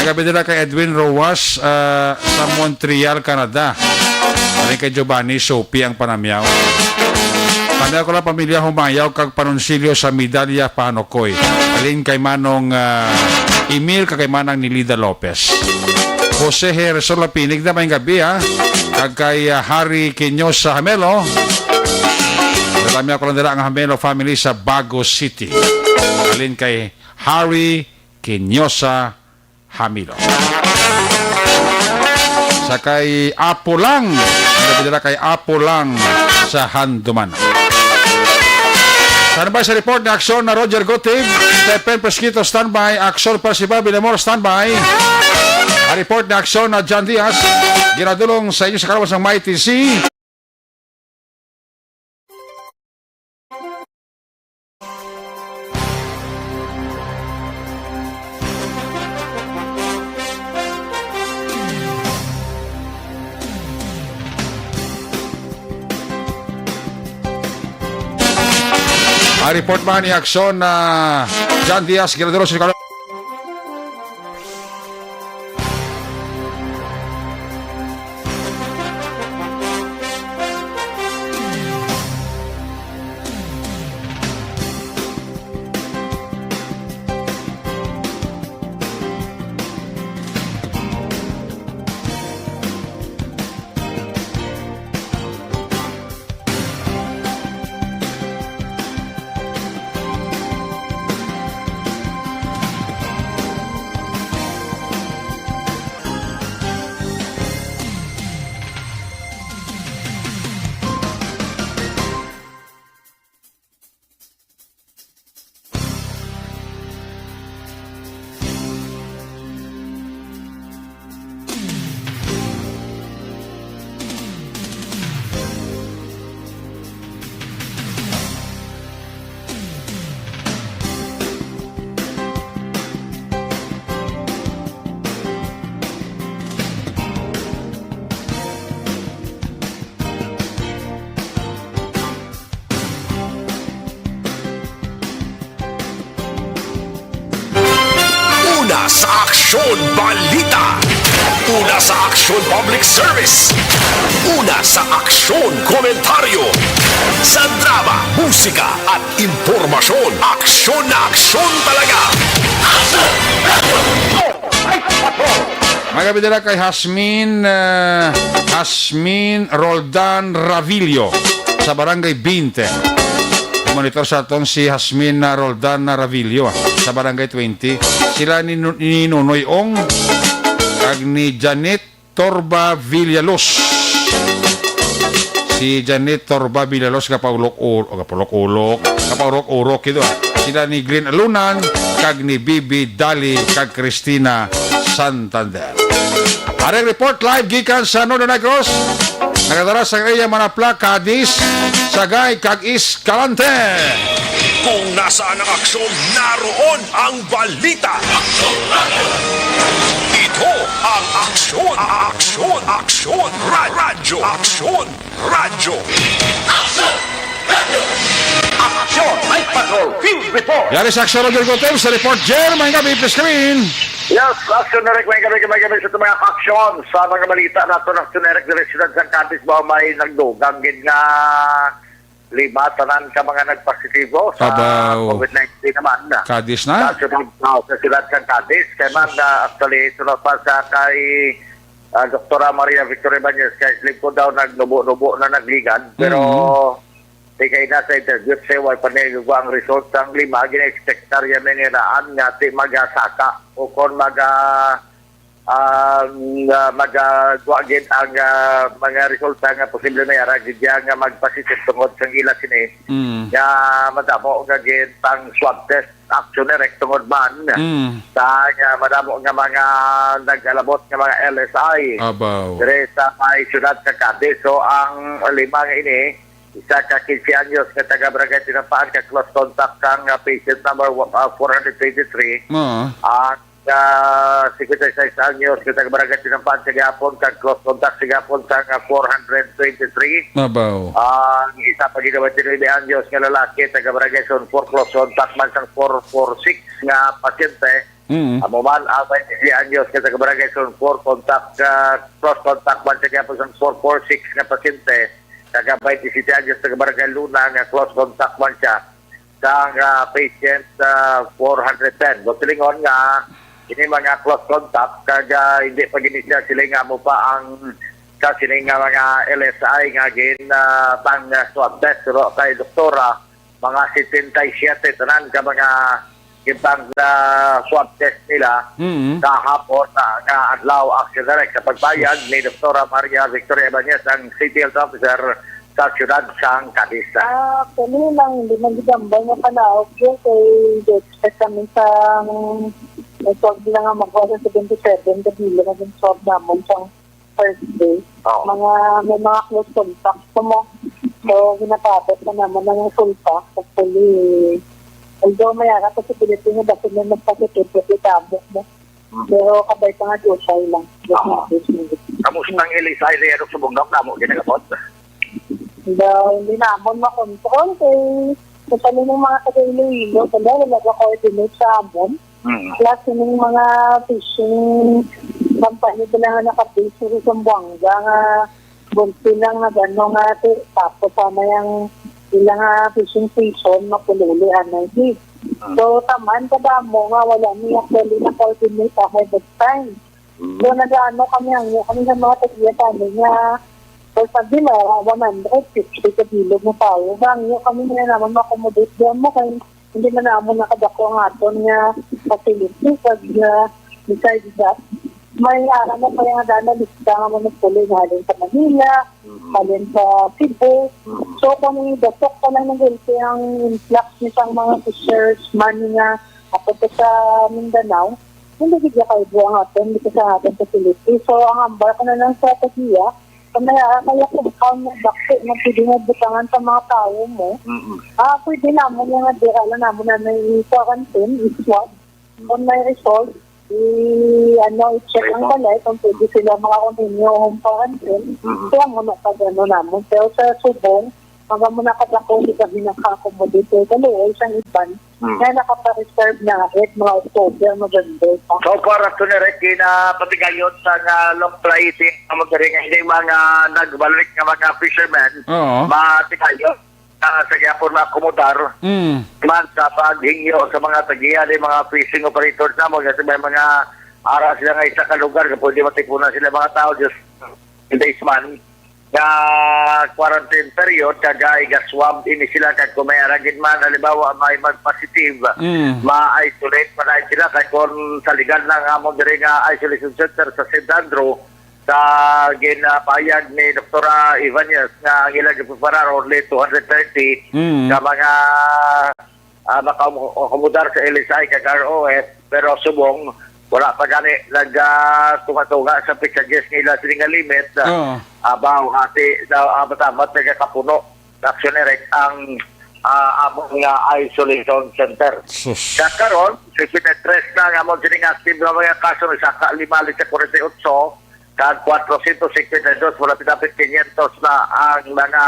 Nagabi nila kay Edwin Roas, ah, sa Montreal, Canada. Kay Giovanni Sopi ang panamyaw. Panamyaw ko lang pamilya Humayaw kag Panonsilyo sa Medalya Pahanukoy. Alin kay Manong, ah, Emil kag kay Manang Nilida Lopez. Jose Hersol Lapinig na may gabi, ha. Kag kay, ah, Harry Quinosa Hamelo. Panamyaw ko lang dira ang Hamelo family sa Bago City. Alin kay Harry Quinosa Hamilo. Sa kay Apo Lang. Ano ba dila kay Apo Lang sa Handuman? Standby sa report ni Aksyon na Roger Gutib. Stephen Pesquito, standby. Aksyon Percival Villamor, standby. Ang report ni Aksyon na John Diaz. Ginadulong sa inyo sa kalawas ng Mighty C. Ang report man ni Aksyon na John Diaz, Giradoro, Silicon. Una sa aksyon, balita. Una sa aksyon, public service. Una sa aksyon, komentaryo. Sa drama, musika, at impormasyon, aksyon na aksyon talaga. Magabi nila kay Hasmin, ah, Hasmin Roldan Ravillo sa Barangay twenty. Monitor sa aton si Hasmin, ah, Roldan Ravillo, ah, sa Barangay twenty. Sila ni Nu-, ni Nunoy Ong kag ni Janet Torba Villaluz. Si Janet Torba Villaluz kapaulok-ulok, kapaulok-ulok, kapaurok-urok ito, ah. Sila ni Glenn Alunan kag ni Bibi Dali kag Cristina Santander. Areng report live gikan sa Northern Negros. Nagadala sa area Manapla, Cadiz, Sagay kag Escalante. Kung nasaan ang aksyon, naroon ang balita. Ito ang Aksyon, Aksyon, Aksyon, Ra-, Radyo, Aksyon, Radyo. Aksyon, Night Patrol, Field Report. Yari sa Aksyon, Roger Gotem, sa report, Jer, may gabi, please come in. Yes, Aksyon, Eric, may gabi, may gabi sa mga aksyon. Sa mga balita nato, Aksyon, Eric, diri sa Siyudad sang Cadiz ba may nagdugang gid nga lima tanan ka mga nagpositibo sa Abaw. COVID nineteen naman na. Cadiz na? Sa siyudad, oh, sa siyudad sang Cadiz. Kay man, ah, actually, sunod pa sa kay, ah, Doktora Maria Victoria Ibanez, kay lingkod daw nagnubo-nubo na nagligad. Pero, Mm. di kay na sa interview, siya, wala pa niya ang result sang lima, gina-expect na riyan na niraan nga di magasaka o kon maga-, ah, nga magagwa gid ang, ah, mga resulta nga posible may ara gid diya nga magpositive tungod sa ila sini. Mm. Nga madamo nga gid pang swab test action direct tungod man Mm. sa nga madamo nga mga nag-alabot nga mga L S I Abaw. dire sa may siyudad sa Cadiz. So, ang lima nga ini, isa ka quince anyos nga taga Barangay Tinampaan ka close contact kang, ah, patient number, ah, four hundred twenty-three. Oo. Ang ah, singkwenta y seis anyos, nga taga Barangay Tinampaan sa gihapon, kag close contact sa gihapon sa nga four hundred twenty-three. Mabaw. Ang isa pa gid, twenty-nine anyos nga lalaki, taga Barangay Zone four, close contact man sang four four six nga pasyente. Mm. Amo man ang twenty-three anyos nga taga Barangay Zone four, contact, ah, close contact man siya gyapon sa four four six nga pasyente, taga twenty-six anyos taga Barangay Luna nga close contact man siya sang, ah, patient, ah, four hundred ten. Buot silingon nga ini mga close contact kag, ah, hindi pa gid siya sila nga amo pa ang sa sini nga mga L S I nga gin, ah, pang, ah, swab test, pero kay doktora, mga setenta y siete tanan ka mga gipang, ah, swab test nila Mm. kahapon, ah, nga adlaw, Action Direct. Sa pagbayad ni Doktora Maria Victoria Ibanez, ang City Health Officer sa siyudad sang Cadiz. Ah, kami lang, hindi man gigambay nga panaog yun. Kay expect kami sa, nagtawag nila nga magwa sa seventy-seven, kabila na yung swab naman sa Thursday. Oo. Mga, may mga close contacts ko mo. So, ginapabot na naman ang resulta. Hopefully, although may ara possibility nga basta may magpositive, kasi tabok mo. Mm. Pero kabay pa nga, dusay lang. Oo. Kamusta ang L S I sa Yadok sa Bungkam? Namo, ginagapot? Daw, hindi naman makontrol kay sa tanan ng mga taga Iloilo, wala, wala ka coordinate sa amon. Mm. Plus, yung mga fishing company ko lang nga naka-base sa Zamboanga nga bunti lang nga gano nga ti-, tapos sana yung ilang nga fishing season, mapululi anay gid. Mm. So, taman kadamo nga wala ni actually na-coordinate ahead of time. Mm. So, nag-ano kami, ang kami sa mga tagiya sa amin nga, for example, mga one hundred fifty ka bilog na tao. Ang kami nga naman ma-accommodate diyan mo kay hindi man naman nakadako ang aton nga facility. Pag, ah, besides that, may ara na pa yung dana lista nga managpuloy nga halin sa Manila, Mm. halin sa Cebu. Mm. So, kung dasok pa lang ng healthy ang influx ni sang mga fishers man nga ako to sa Mindanao, hindi gid kayo ang aton, hindi sa aton facility. So, ang ambal ko na lang sa tagiya, kung may ara kaya compound na dako na pwede nga butangan sa mga tao mo, Mm-mm. ah, pwede naman yung nga dira lang naman na may quarantine, i-swab. Mm. Kung may result, i-, ano, i-check ang Result. balay kung pwede sila maka-continue home quarantine. Mm-mm. Kaya mo na pag ano naman. Pero sa Subong, mga mo nakadako, hindi kami naka-accommodate. Kaluoy siyang iban. Mm. Nga nakapareserve na agad mga October, November pa. So far, Attorney Ricky, na patigayon sa nga long flight, eh, ang mga rin, hindi mga nagbalik nga mga fishermen, Oo. matigayon na sa gyapon maakomodar Mm. man sa paghingyo sa mga tagiya ni mga fishing operators namo, kasi may mga ara sila nga isa ka lugar nga pwede matipunan sila mga tao, just days man nga quarantine period, kag iga-swab ini sila, kag kung may aragid man, halimbawa, may mag-positive, Mm. ma-isolate pa na sila, kay kung saligan lang amon diri nga isolation center sa Saint Andrew, sa ginapayag ni Doktora Ibanez nga ang ilang gipreparar only two hundred thirty Mm. ka mga, ah, maka-, akomodar sa L S I kag R O F, pero subong wala pa gani nag, ah, tunga-tunga sa pizza guest nga ila sini nga limit. Oo. Abaw, ati daw, ah, matamat nagakapuno na Action Direct ang, ah, amon nga isolation center. Sus. Sa karon, sixty-three na nga amon sining active nga mga kaso, nagsaka lima sa forty-eight, kag four hundred sixty-two, malapit-lapit quinientos na ang mga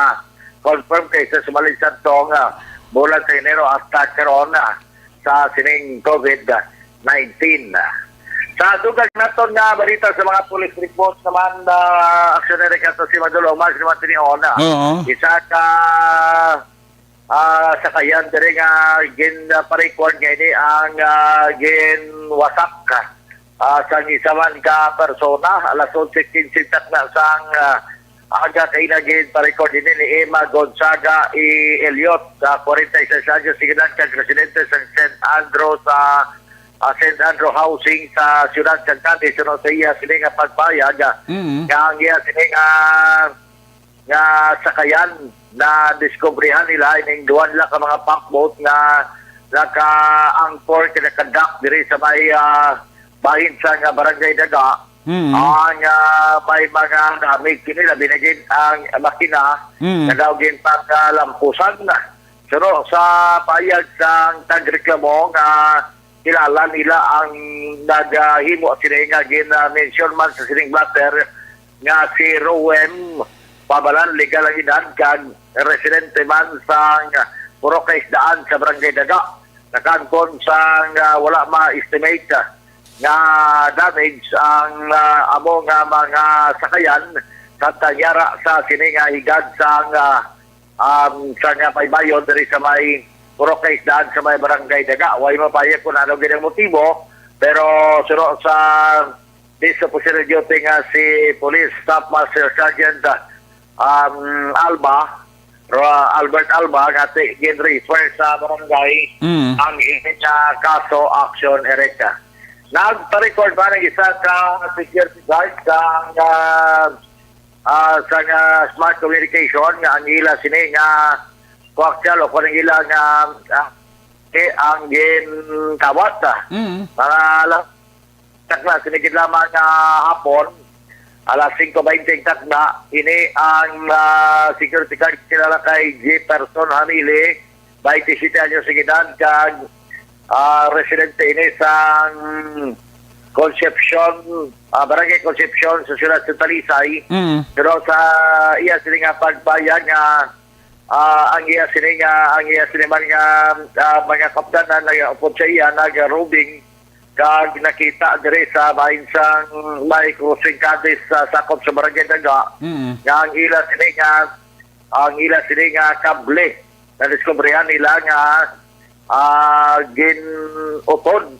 confirmed cases. Sumalin sa tong, ah, bulan sa Enero hasta karon, ah, sa sining COVID nineteen. Sa dugang naton nga balita sa mga police reports naman, ah, Action Direct, ato si Madul Omar, si Martin Ona. Oo. Isa ka, ah, sakayan diri nga gin, ah, pa-record nga ini ang, ah, ginwasak, ah, sang isa man ka persona, alas onse quince takna sang, ah, aga kaina. Ginpa-record ini ni Emma Gonzaga E. Elliot, ah, forty-six anyos, sige lang, kag residente sa Saint Andrew sa, ah, Saint Andrew Housing sa siyudad sa Cadiz. Suno sa iya sini nga pagpayag, ah, Mm. nga ang iya sini nga, nga sakayan na diskubrihan nila ining duha nila ka mga pump boat nga naka-anchor, naka-dock diri sa may, ah, bahin sa nga Barangay Daga. Mm. Ang, ah, may mga damage kini, labi na gid ang makina Mm. nga daw ginpagalampusan. Suno sa payag sang tagreklamo nga kilala nila ang naghimo sini nga gin-, ah, mention man sa sining blotter nga si Rowen Pabalan, legal ang edad, kag residente man sa Purok Kaisdaan sa Barangay Daga. nakaangkon sang, ah, wala ma-estimate, ah, nga damage ang, ah, amo nga mga sakayan sa tanyara sa sini nga higad sang, ah, um, sa nga baybayon diri sa may Purok Kaisdaan sa may Barangay Daga. Way mapahayag kung ano gid ang motibo, pero suno sa Chief Officer of Duty nga si Police Staff Master Sergeant, ah, um, Alba, Ro-, Albert Alba, nga ti-, gin-refer sa barangay Mm. ang ining, ah, kaso, Action Erica. Nagpa-record man ang isa ka security guard sa, ah, ah, sa nga smart communication nga ang ila sini nga koaksyon o kung ang ila nga, ah, eh, ang ginkawat, ah. Mm. Mga alas, takna, sini gid lamang nga hapon, alas singko baynte takna, ini ang, ah, security guard kilala kay Jefferson Hamili, baynte siyete anyos ang edad, kag, ah, residente ini sang Concepcion, ah, Barangay Concepcion sa siyudad sa Talisay. Mm. Pero sa iya sini nga pagbayag nga, ah, ang iya sini nga, ang iya sini man nga, ah, mga kapdanan nag-upod sa iya, nag-roving, kag nakita diri sa bahin sang may crossing Cadiz sa sakop sa Barangay Daga, Mm. nga ang ila sini nga, ang ila sini nga kable, nadiskubrihan nila nga, ah, gin-utod,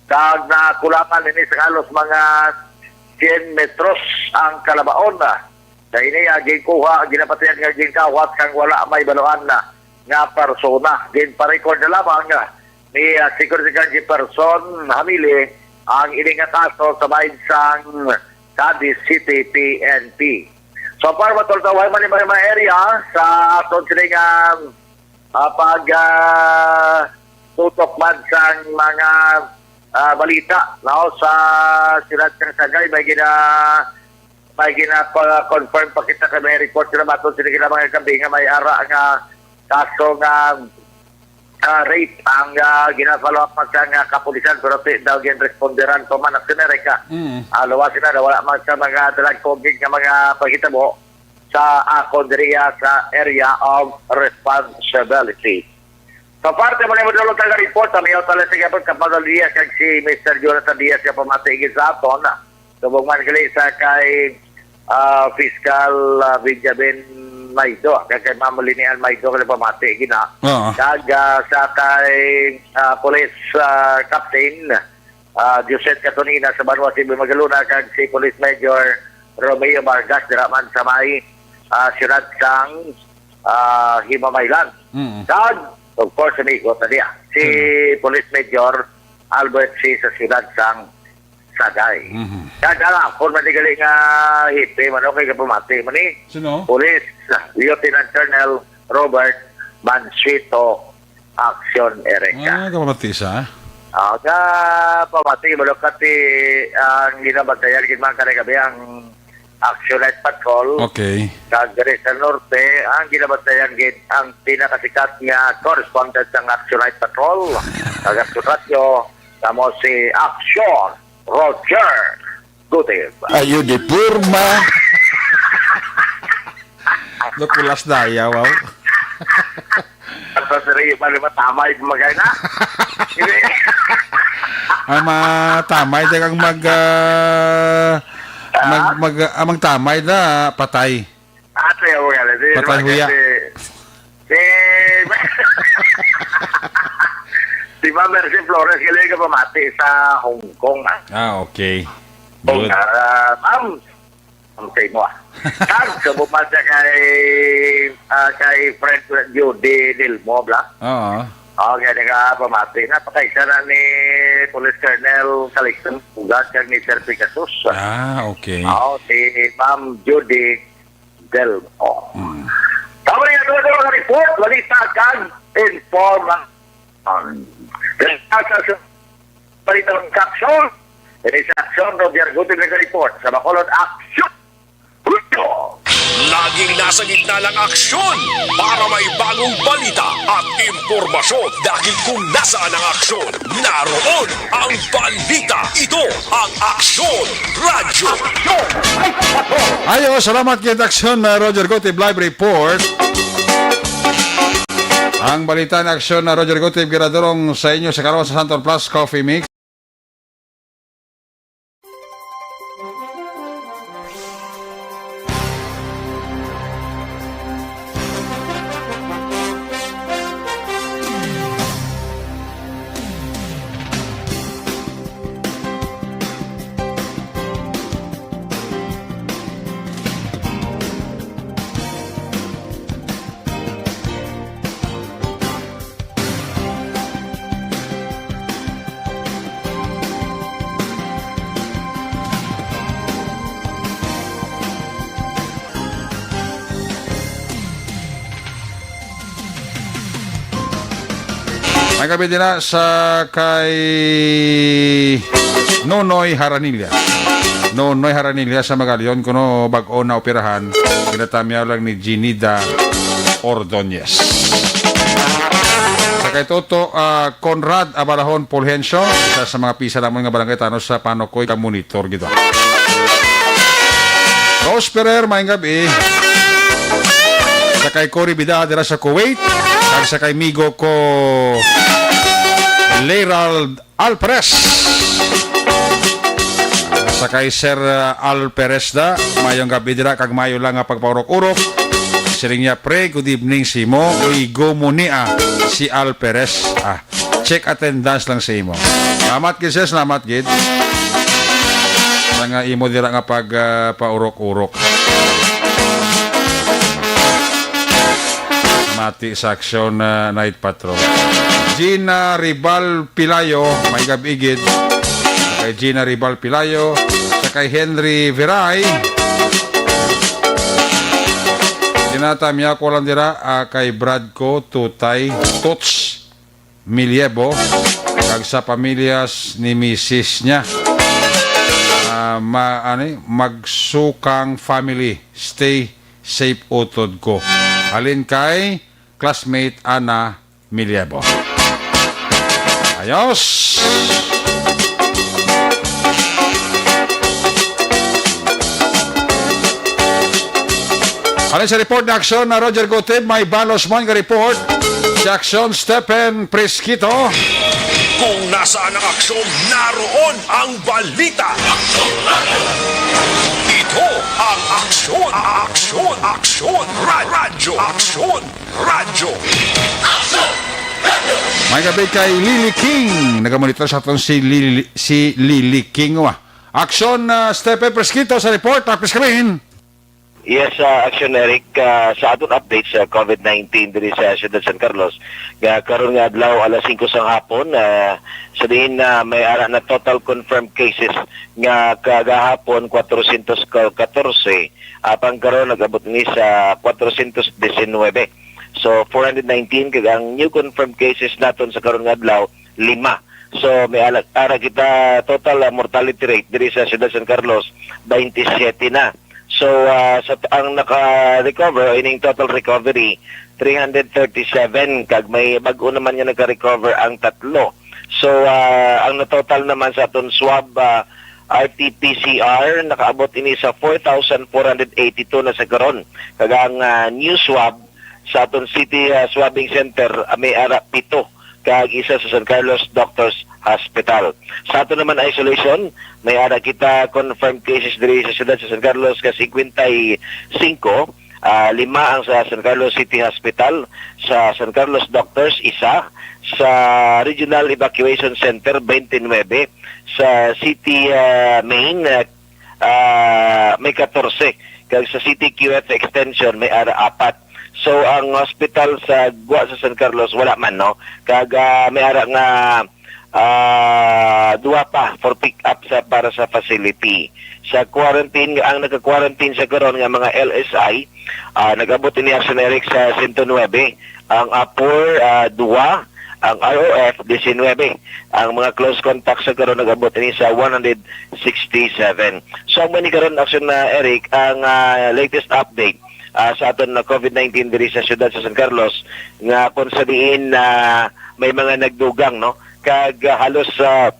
kag nakulangan ini sa halos mga siyam metros ang kalabaon. Sa ini, ah, ginkuha, ginapatihan nga ginkawat kang wala may baluhan na nga persona. Ginpa-record na lamang, ah, ni, ah, Security Guard Jefferson Hamili ang ini nga kaso sa bahin sang Cadiz City P N P. So far, matultaw man ni mga area sa aton sini nga, ah, pag, ah, tutok man sang mga, ah, balita, no, sa siyudad sang Sagay, may gina-, may ginapa-confirm pa kita kay may report sila baton sila gina mga gabi nga may ara nga kaso nga, ah, rape ang, ah, gina-follow up pa sa nga kapulisan, pero ti daw ginresponderan pa man ang Amerika. Mm. Ah, luwas sila na wala man sa mga dalagkogig nga mga paghitabo sa akon diriya sa area of responsibility. Sa parte mo nimo dulot nga report, ang iyo tala sa gabon, Kapadal Diaz, kag si Mister Jonathan Diaz, nga pamati gid sa aton. Subong man gali sa kay, ah, Fiscal, ah, Benjamin Maido, kag kay Ma'am Linian Maido, nga pamati gina. Oo. Kag, ah, sa kay, ah, Police, ah, Captain, ah, Josette Catonina sa Banwa City, Magalona, kag si Police Major Romeo Vargas, dira man sa may, ah, siyudad sang, ah, Himamaylan. Mm. Kag, of course, amigo, ta diya, si Mm. Police Major Albert C. sa siyudad sang Sagay. Mhm. Kag ang akon man ni gali nga hepe man, okay, kapamati man ni Sino? Police Lieutenant Colonel Robert Mansueto Action Erica. Ah, kapamati sa? Ah, kapamati, malukati ang ginabantayan gid man kanay gabi ang Action Night Patrol. Okay. Kag diri sa Norte, ang ginabantayan gid ang pinakasikat nga correspondent sang Action Night Patrol. Kag Action Radyo, kamo si Action Roger Gutib. Ayo di porma. Nakulas na iya, wow. At sa siri, mali matamay, magay na. Ang matamay, dagang mag, ah, mag, Ah? mag, ah, magtamay na, patay. Ate, ako nga, di, Patay huya. Si, si, si Ma'am Mercy Flores, galing ka pamati sa Hong Kong, ah. Ah, okay. Kung, Good. ah, ma'am, ang sa imo, ah. Tag, sa bumasa kay, ah, kay friend ko, Judy Lilmo, bla? Oo. Oh, kaya nga pamati na, pakaisa na ni Police Colonel Calixto Pugas kag ni Sir Pegasus. Ah, okay. Oo, si Ma'am Judy Delmo. Mm. Tama rin ang duwa-duwa nga report, balita kag informa-, um, sa, sa, sa balita ng aksyon. Ini sa aksyon, Roger Gutierrez report sa Bacolod Action. Laging nasa gitna ng aksyon para may bagong balita at impormasyon. Dahil kung nasaan ang aksyon, naroon ang balita. Ito ang Aksyon Radyo. Ayo, salamat kay Aksyon, uh, Roger Gutib Live Report. Ang balita na aksyon na Roger Gutib, ginadurong sa inyo sa karon sa Santon Plus Coffee Mix. May gabi din na sa kay Nonoy Haranilla. Nonoy Haranilla sa Magalion, kuno bag-o na operahan, ginatamyaw lang ni Ginida Ordonez. Sa kay Toto, ah, Conrad Abalahon Fulgencio, isa sa mga pisa namon nga barangay tano sa Panokoy, ka monitor gid. Rose Ferrer, maayong gabi. Sa kay Cory Bida dira sa Kuwait, kag sa kay Migo ko Lerald Alperes. Sa kay Sir, uh, Alperes da, mayong gabi dira kag mayo lang nga pagpaurok-urok. Siling niya, "Pre, good evening sa imo. Igo mo ni, ah, si Alperes." Ah, check attendance lang sa imo. Salamat gid, sir. Salamat gid. Sa nga imo dira nga pag, uh, paurok-urok. Mati sa aksyon, uh, night patrol. Gina Rival Pilayo, may gab-i gid. Kay Gina Rival Pilayo, sa kay Henry Veray. Ginatamyaw ko lang dira, ah, kay Brad ko, Tutay, Tots Miliebo, kag sa pamilya s-, ni misis niya. Ah, ma-, ani, Magsukang family, stay safe utod ko. Halin kay classmate Ana Miliebo. Ayos! Halin sa report na aksyon na Roger Gutib, may balos man nga report sa aksyon Stephen Presquito. Kung nasaan ang aksyon, naroon ang balita. Ito ang Aksyon, Aksyon, Aksyon, Ra-, Radyo, Aksyon, Radyo. May gabi kay Lily King. Nagamonitor sa aton si Lily, si Lily King, wa. Aksyon, ah, Stephen Presquito sa report, Tapis Kamin. Yes, ah, Aksyon Eric, ah, sa aton update sa COVID nineteen diri sa Siyudad San Carlos, nga karon nga adlaw alas singko sang hapon, ah, sa diin na may ara na total confirmed cases nga kagahapon, kwatrosyentos katorse, apang karon nag-abot ni sa kwatrosyentos disinwebe. So, four hundred nineteen, kag ang new confirmed cases naton sa karon nga adlaw, lima. So, may ala-, ara kita total, ah, mortality rate diri sa Siyudad San Carlos, twenty-seven na. So, ah, sa t-, ang naka-recover, ining total recovery, three hundred thirty-seven, kag may bag-o naman nga naka-recover ang tatlo. So, ah, ang na-total naman sa aton swab, ah, R T P C R, nakaabot ini sa four thousand four hundred eighty-two na sa karon. Kag ang, ah, new swab sa aton city, ah, swabbing center, ah, may ara pito, kag isa sa San Carlos Doctors Hospital. Sa aton naman isolation, may ara kita confirmed cases diri sa siyudad sa San Carlos ka singkwenta y singko, ah, lima ang sa San Carlos City Hospital, sa San Carlos Doctors, isa, sa Regional Evacuation Center, twenty-nine, sa City, ah, Main, ah, ah, may katorse, kag sa City Q F Extension may ara apat. So, ang hospital sa gwa sa San Carlos, wala man, no? Kag, ah, may ara nga, ah, duha pa for pick up sa, para sa facility. Sa quarantine, ang nagka-quarantine sa karon nga mga L S I, ah, nag-abot ini, Aksyon Eric, sa sento nuebe. Ang Apor, ah, duwa, ang R O F, disinwebe. Ang mga close contacts sa karon nag-abot ini sa one hundred sixty-seven. So, ang mani karon, Aksyon na Eric, ang, ah, latest update, ah, sa aton na COVID nineteen diri sa siyudad sa San Carlos, nga kung sa diin na may mga nagdugang, no? Kag, ah, halos, ah,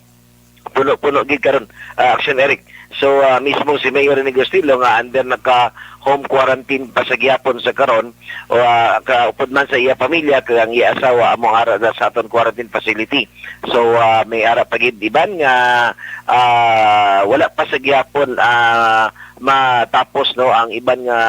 puno-puno gid karon, ah, Action Eric. So, ah, mismo si Mayor Rene Gustillo nga under naka home quarantine pa sa gihapon sa karon, o, ah, kaupod man sa iya pamilya, kag ang iya asawa amo ara na sa aton quarantine facility. So, ah, may ara pa gid iban nga, ah, wala pa sa gihapon, ah, matapos, no, ang iban nga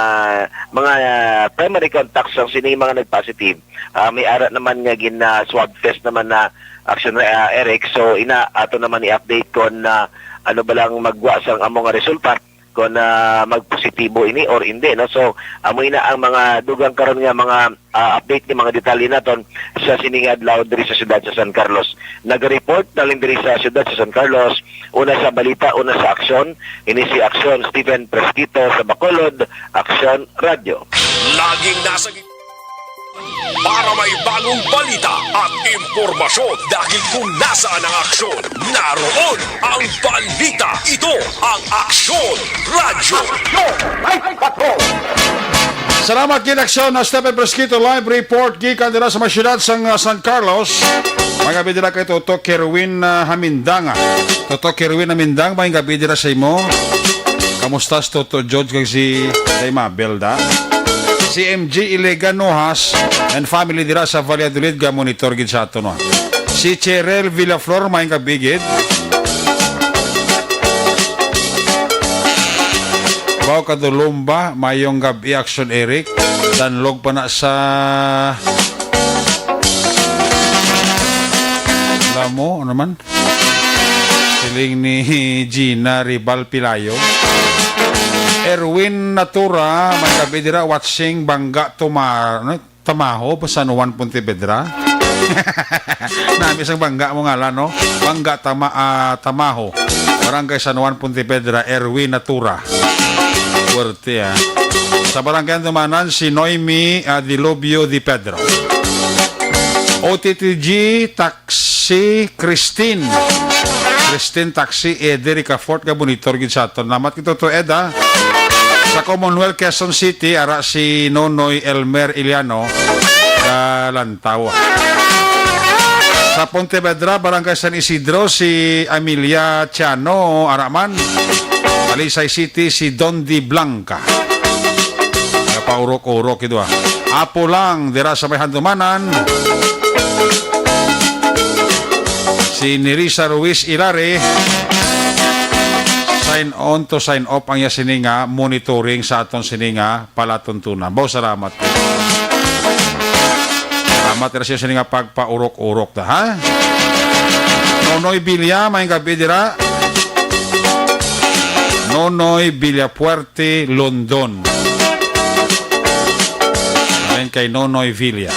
mga, ah, primary contacts sang sini mga nag-positive. Ah, may ara naman nga gin, ah, swab test naman na Action, ah, Eric. So, ina, ato naman i-update kon, ah, ano ba lang magwa sang amo nga resulta, kon, ah, magpositibo ini or hindi, no? So, amo ina ang mga dugang karon nga mga, ah, update ni mga detalye naton sa sining adlaw diri sa siyudad sa San Carlos. Nag-report naling diri sa siyudad sa San Carlos, una sa balita, una sa aksyon, ini si Aksyon Stephen Presquito sa Bacolod, Aksyon Radyo. Laging nasa gitna para may bagong balita at impormasyon, dahil kung nasaan ang aksyon, naroon ang balita. Ito ang Aksyon Radyo. Salamat gid, Aksyon na Stephen Presquito, live report gikan dira sa may siyudad sang, ah, San Carlos. Mga gabi dira kay Toto Kerwin, ah, Hamindanga. Toto Kerwin Hamindang, may gabi dira sa imo. Kamusta si Toto George kag si Day Mabel da? Si M G Ilega Nojas and family dira sa Valladolid ga monitor gid sa aton, no? Si Cheryl Villaflor, may gabi gid. Bao Kadulumba, mayong gabi, Action Eric. Danlog pa na sa Lamo, ano man? Siling ni Gina Rival Pilayo. Erwin Natura, may gabi dira, watching Bangga Tuma-, ano? Tamaho, San Juan, Pontevedra. Nami sang Bangga mo ngalan, no? Bangga Tama-, ah, Tamaho. Barangay San Juan, Pontevedra, Erwin Natura. Fuerte, ah. Sa Barangay Handumanan, si Noemi, ah, Diluvio Di Pedro. O T T G, Taxi, Christine. Christine Taxi, Ede Ricafort, nga monitor gid sa aton. Salamat kay Toto Eda. Sa Commonwealth, Quezon City, ara si Nonoy Elmer Iliano, Kalantawa. Sa Pontevedra, Barangay San Isidro, si Amelia Ciano, ara man. Talisay City, si Dondi Blanca. Paurok-urok ito, ah. Apo lang, dira sa may Handumanan. Si Nerissa Ruiz Ilare. Sign on to sign off ang iya sini nga monitoring sa aton sini nga palatuntunan. Bao, salamat. Salamat dira sa sini nga pagpaurok-urok da, ha? Nonoy Villa, may gabi dira. Nonoy Villafuerte, London. Ayon kay Nonoy Villa.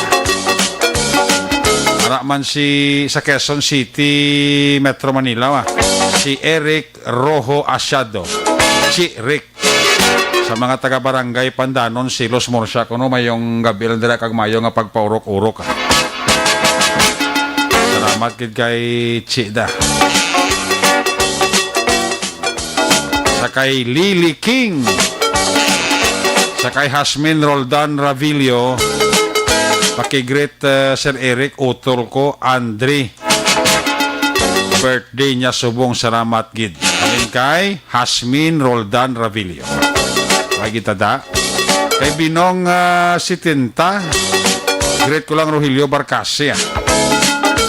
Ara man si sa Quezon City, Metro Manila, ah. Si Eric Rojo Asiado. Si Rick. Sa mga taga Barangay Pandanon, Silos, Murcia, kuno mayong gabi lang dira kag mayo nga pagpaurok-urok, ah. Salamat gid kay Chida. Sa kay Lily King. Sa kay Hasmin Roldan Ravillo. Pakigreet, uh, Sir Eric, utol ko, Andre. Birthday niya subong, salamat gid. Halin kay Hasmin Roldan Ravillo. Ay, kita da. Kay Binong, ah, setenta. Greet ko lang, Rogelio Barcasi, ah.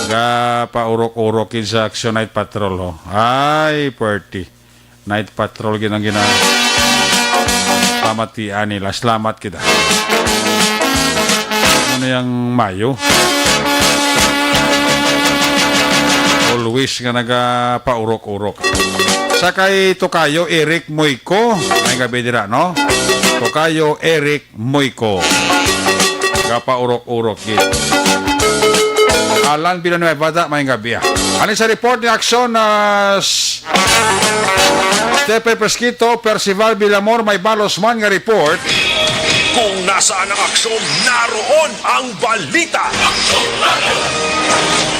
Ga paurok-urok gid sa Action Night Patrol, oh. Ay, party. Night Patrol gid ang gina-, pamatian nila. Salamat kita. Ano yang mayo? Always nga nagapaurok-urok. Sa kay Tokayo Eric Moico, may gabi dira, no? Tokayo Eric Moico. Gapaurok-urok gid. Alan Villanueva, da, may gabi, ah. Ani sa report ni Action, ah, s-, Stephen Presquito, Percival Villamor, may balos man nga report. Kung nasaan ang aksyon, naroon ang balita.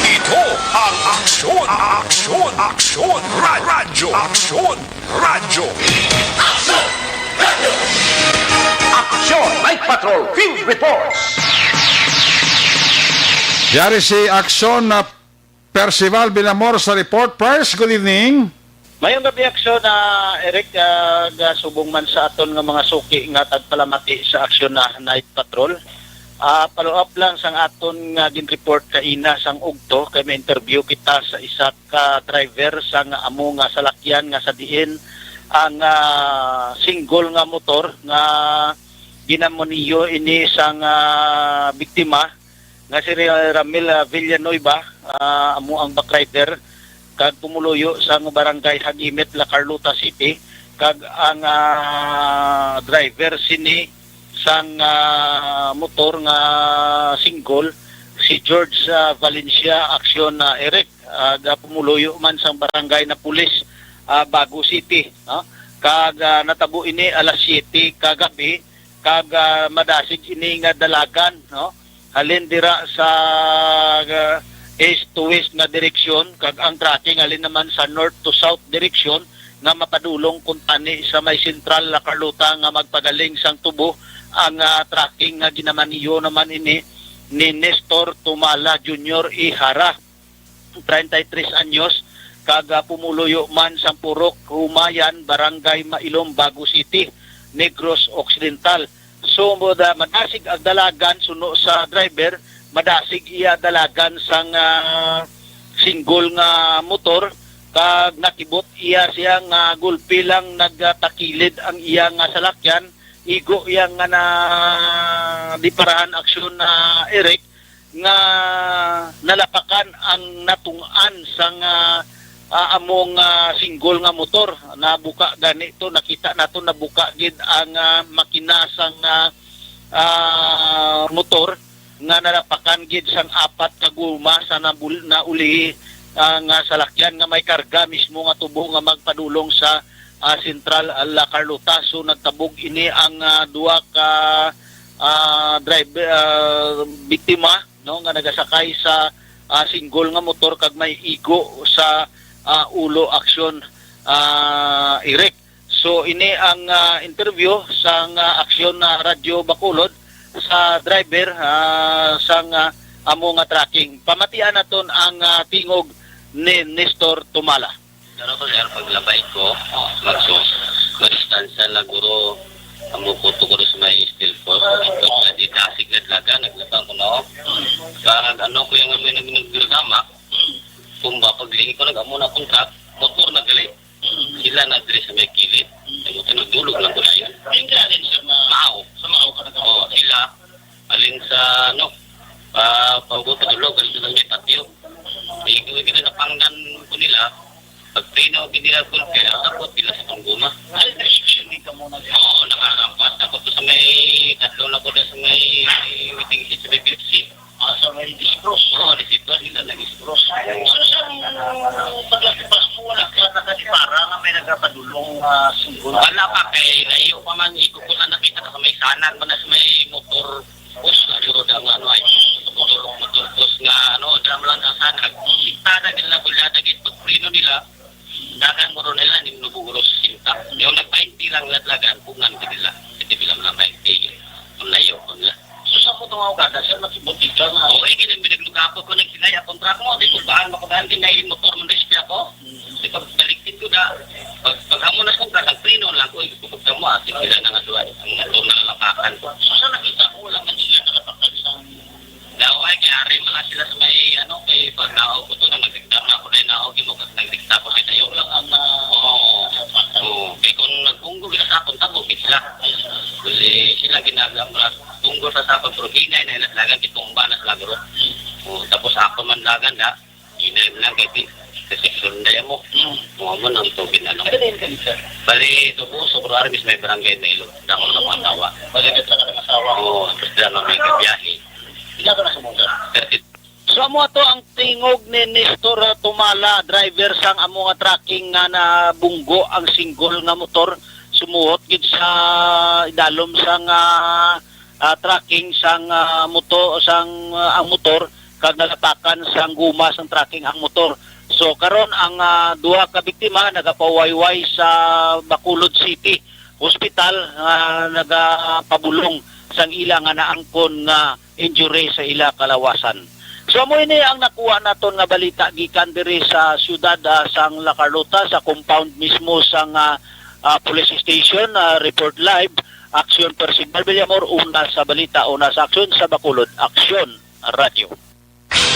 Ito ang Aksyon, Aksyon, Aksyon, Ra-, Radyo, Aksyon, Radyo. Aksyon Night Patrol Field Reports. Yari si Aksyon na Percival Villamor sa report. Pers, good evening. Mayong gabi, aksyon na Eric, ah, subong man sa aton nga mga suki nga tagpalamati sa aksyon na Night Patrol. Ah, follow up lang sang aton nga gin-report kaina sang ugto kay may interview kita sa isa ka driver sang amo nga salakyan nga sa diin ang ah, single nga motor nga ginamaniho ini sang ah, biktima nga si Ra- Ramil ah, Villanueva, ah, amo ang back rider kag pumuluyo sang barangay Hagimit, La Carlota City, kag ang ah, driver sini sang ah, motor nga single si George ah, Valencia Action ah, Eric, ah, ga pumuluyo man sang barangay na pulis ah, Bago City, no? Kag ah, natabo ini alas siyete kagabi, kag ah, madasig ini nga dalagan, no? Halin dira sa ah, east to west nga direksyon, kag ang tracking halin naman sa north to south direksyon nga mapadulong kuntani sa may sentral La Carlota nga magpagaling sang tubo ang ah, tracking nga ginamaniho naman ini ni Nestor Tumala Junior Ihara, treinta y tres anyos, kag ah, pumuluyo man sang Purok Humayan, Barangay Mailom, Bago City, Negros Occidental. So, moda- madasig ang dalagan suno sa driver, madasig iya dalagan sang ah, single nga motor, kag nakibot iya siya nga gulpi lang nagtakilid ang iya nga salakyan, igo iya nga na di parahan aksyon na Eric nga nalapakan ang natungan sang ah, ah, among ah, single nga motor. Nabuka gani to, nakita nato nabuka gid ang ah, makina sang ah, ah, motor nga nalapakan gid sang apat ka guma sa nabul- naulihi ah, nga salakyan nga may karga mismo nga tubo nga magpadulong sa ah, Central La Carlota. So nagtabog ini ang ah, duha ka ah, driver ah, biktima, no, nga nagasakay sa ah, single nga motor kag may igo sa ah, ulo aksyon, ah, Eric. So ini ang ah, interview sang ah, aksyon na Radyo Bacolod sa driver ah, sang ah, amo nga tracking. Pamatian naton ang ah, tingog ni Nestor Tumala. Pero ko, sir, paglabay ko, magso, madistansya na guro, amo ko to guro sa may steel force. Di dasig na dalaga, naglabang ko na ako. Pag ano ko yung may nag- nagdrama, kung ba paglingi ko, nag-amo na akong truck, motor na gali. Sila na diri sa may kilid. Ay mo, tinudulog lang ko na yun. Hindi ka rin siya ma- Mao. Sa mao ka nag- Oo, sila. Alin sa, ano, ah, pagbuto dulog, alin sa may patio. Igo, igo na panggan ko nila. Pag preno, gid nila gulpi, ang tapos pila sa pangguma. Ay, restriction din ka muna. Oo, nakarampas. Ako to sa may, tatlo na ko na sa may waiting shed sa may Pepsi. Ah, sa may discross. Oo, discross, sila na discross. So, sa paglaki pa mo, wala ka nakadipara nga may nagapadulong ah, singgol? Wala pa, kay layo pa man, iko ko na nakita sa may sanag, man sa may motor. Bus, siguro na nga, ano, ay, motor, motor, bus nga, ano, drum lang ang sanag. Kita na nila, bulada, gid, pag preno nila, dagan mo ron nila, ni Nubu Oro sa sinta. Yung nagpainti lang, ladlagan, pungan ka nila. Hindi bilang lang painti. Ang layo, ang la-, So, sa mo itong awgada, sir, nakibot ka nga. Oo, eh, ganyan, binaglugapo ko, nagsinay, akong truck mo, di ko baan, makudahan, di may motor mo, na ako. Di pag balikid ko na, pag, pag amo na sa truck, ang preno lang ko, ipupugta mo, ati, sila na nga duwa, ang motor na lalapakan ko. So, sa nakita ko, wala man sila nakapagpag sa Daw ay kay ari mga sila sa may ano, kay pag naog ko to na nagdikta na ako na naog mo kasi nagdikta ko sa tayo lang ang ah, Oo. Oo. Kay kung nagunggo gina sa akong tabog sila. Kasi sila ginagambra tungkol sa tapag pero hinay na lagan kitumba na sa lagro. Oo, tapos ako man lagan na hinay lang kay ti- sa seksyon na mo. Mo mo nang to ginano. Ano din ka, sir? Bali, to po, sobra rin may barangay na ilo. Dako na mga tawa. Bali, ka sa asawa. Oo, tapos dyan ang may kabiyahe. Ila ka na sa mga. So amo ato ang tingog ni Nestor Tumala, driver sang amo nga trucking nga nabunggo ang single nga motor sumuhot gid sa idalom sang ah, ah, trucking sang ah, motor sang ah, ang motor kag nalapakan sang guma sang trucking ang motor. So karon ang ah, duha ka biktima nagapawayway sa Bacolod City Hospital nga nagapabulong sang ila nga naangkon nga injury sa ila kalawasan. So, amo ini ang nakuha naton nga balita gikan diri sa siyudad, ah, sang La Carlota, sa compound mismo sang, ah, ah, police station. Ah, report live, Aksyon Percival Villamor, una sa balita, una sa aksyon, sa Bacolod Aksyon Radyo.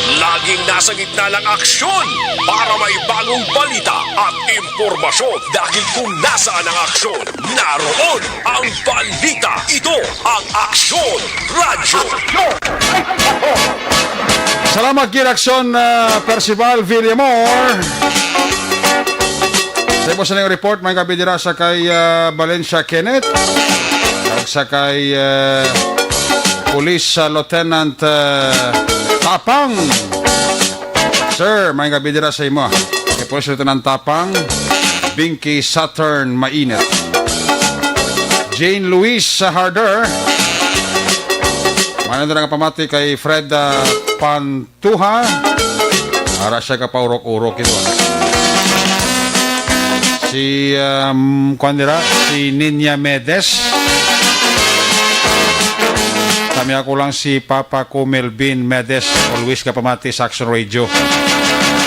Laging nasa gitna ng aksyon para may bagong balita at impormasyon. Dahil kung nasaan ang aksyon, naroon ang balita. Ito ang Aksyon Radyo. Salamat gid, Aksyon, ah, Percival Villamor. Sa imo sa ning report, may gabi dira sa kay, ah, Valencia Kenneth. Kag sa kay, ah, Police, ah, Lieutenant, ah, Tapang. Sir, may gabi dira sa imo. Kay Police Lieutenant Tapang, Binky Saturn Mainit. Jane Luis sa Harder. May na nga pamati kay Fred, ah, Pantuha. Ara siya kapaurok-urok ito. Si, um, kuwan dira, si Ninya Medes. Kami ako lang si Papa ko, Melvin Medes, always ka pamati sa Action Radio.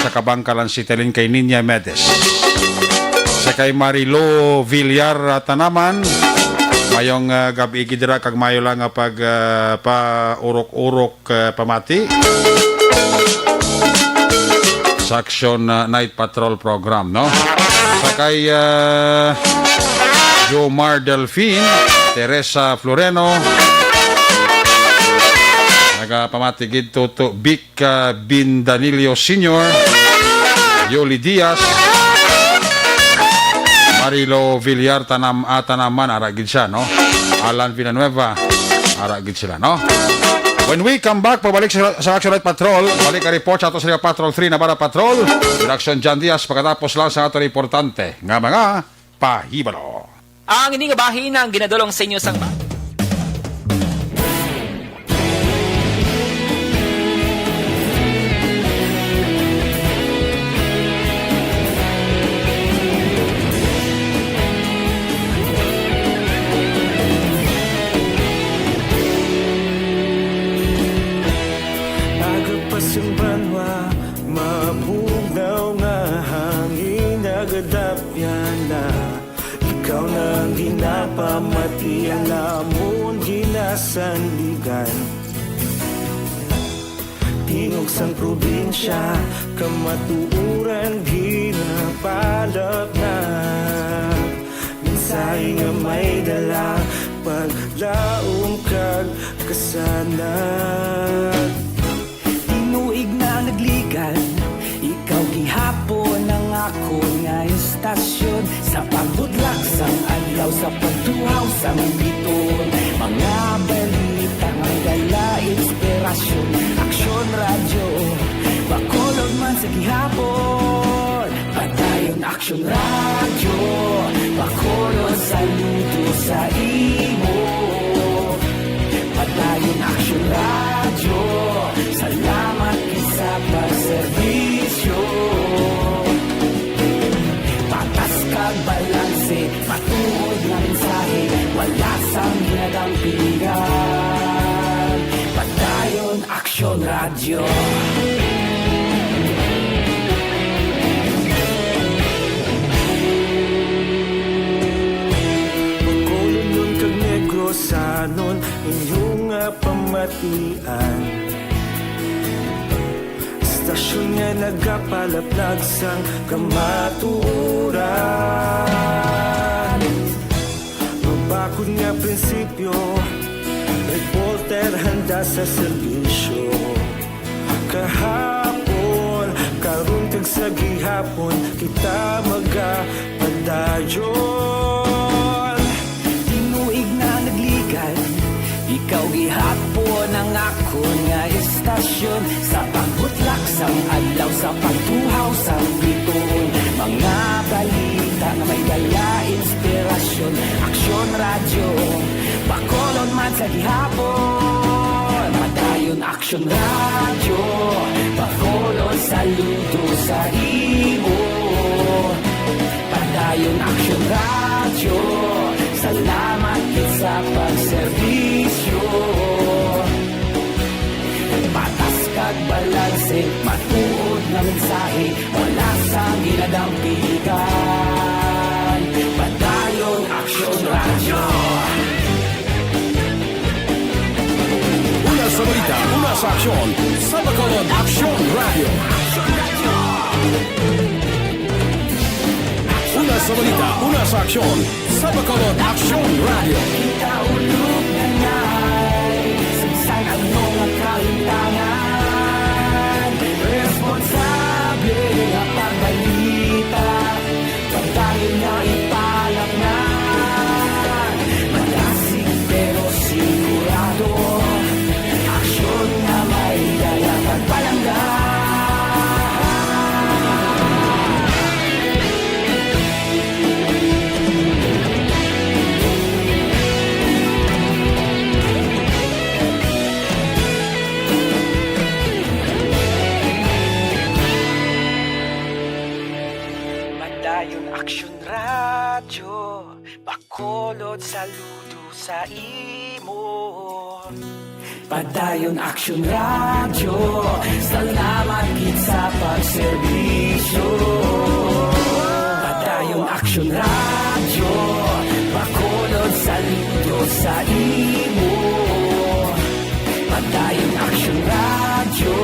Sa Kabangkalan City, halin kay Ninya Medes. Sa kay Marilo Villar, ah, Tanaman, mayong, ah, gab-i gid dira kag mayo lang nga pag, ah, paurok-urok, ah, pamati sa Action, ah, Night Patrol Program, no? Sa kay, ah, Jomar Delfin, Teresa Floreno, nagapamati gid, Toto Vic, ah, Bin Danilio Senior, Yoli Diaz, Marilo Villar, Tanam-, ah, Tanaman, ara gid siya, no? Alan Villanueva, ara gid sila, no? When we come back, pabalik sa, sa Action Night Patrol, balik ang report sa ato sa Patrol three, Navarra Patrol, Direction John Diaz, pagkatapos lang sa ato importante nga mga pahibalo. Ang ini nga bahin ang ginadulong sa inyo sang ma- Aga pa sing banwa, mabugnaw nga hangin, nagadapyan na. Ikaw na ang ginapamati, alamon ginasandigan. Tingog sang probinsya, kamatuoran ginapalat na. Mensahe nga may dala, paglaom kag kasanag. Tinuig na nagligad, ikaw gihapon ang akon nga istasyon. Sa pagbutlak sang adlaw, sa pagtuhaw sang biton, mga balita nga dala inspirasyon. Aksyon Radyo, Bacolod man sa gihapon. Padayon Aksyon Radyo, Bacolod, saludo sa imo. Padayon Aksyon Radyo, salamat gid sa pagserbisyo. Patas kag balanse, matuod nga mensahe, wala sang ginadampingan. Padayon Aksyon Radyo. Bacolodnon kag Negrosanon, inyo nga pamatian. Istasyon nga nagapalaplag sang kamatuoran. Mabakod nga prinsipyo, reporter handa sa serbisyo. Kahapon, karon kag sa gihapon, kita magapadayon. Tinuig na nagligad, ikaw gihapon ang akon nga istasyon. Sa pagbutlak sang adlaw, sa pagtuhaw sang biton, mga balita nga may dala inspirasyon. Aksyon Radyo, Bacolod man sa gihapon. Padayon Aksyon Radyo, Bacolod, saludo sa imo. Padayon Aksyon Radyo, salamat gid sa pagserbisyo. Patas kag balanse, Sa aksyon, sa Bacolod Aksyon Radio. Una sa balita, una sa aksyon, sa Bacolod Aksyon Radio. Kita ulog na ngay, sagsag ang mga kahintangan. Responsable nga pagbalita. Pagdayon nga ipalapnan, madasig pero sigurado. Aksyon nga may dala kag palangga. Padayon Aksyon Radyo, Bacolod, saludo sa imo. Padayon Aksyon Radyo, salamat gid sa pagserbisyo. Padayon Aksyon Radyo, Bacolod, saludo sa imo. Padayon Aksyon Radyo,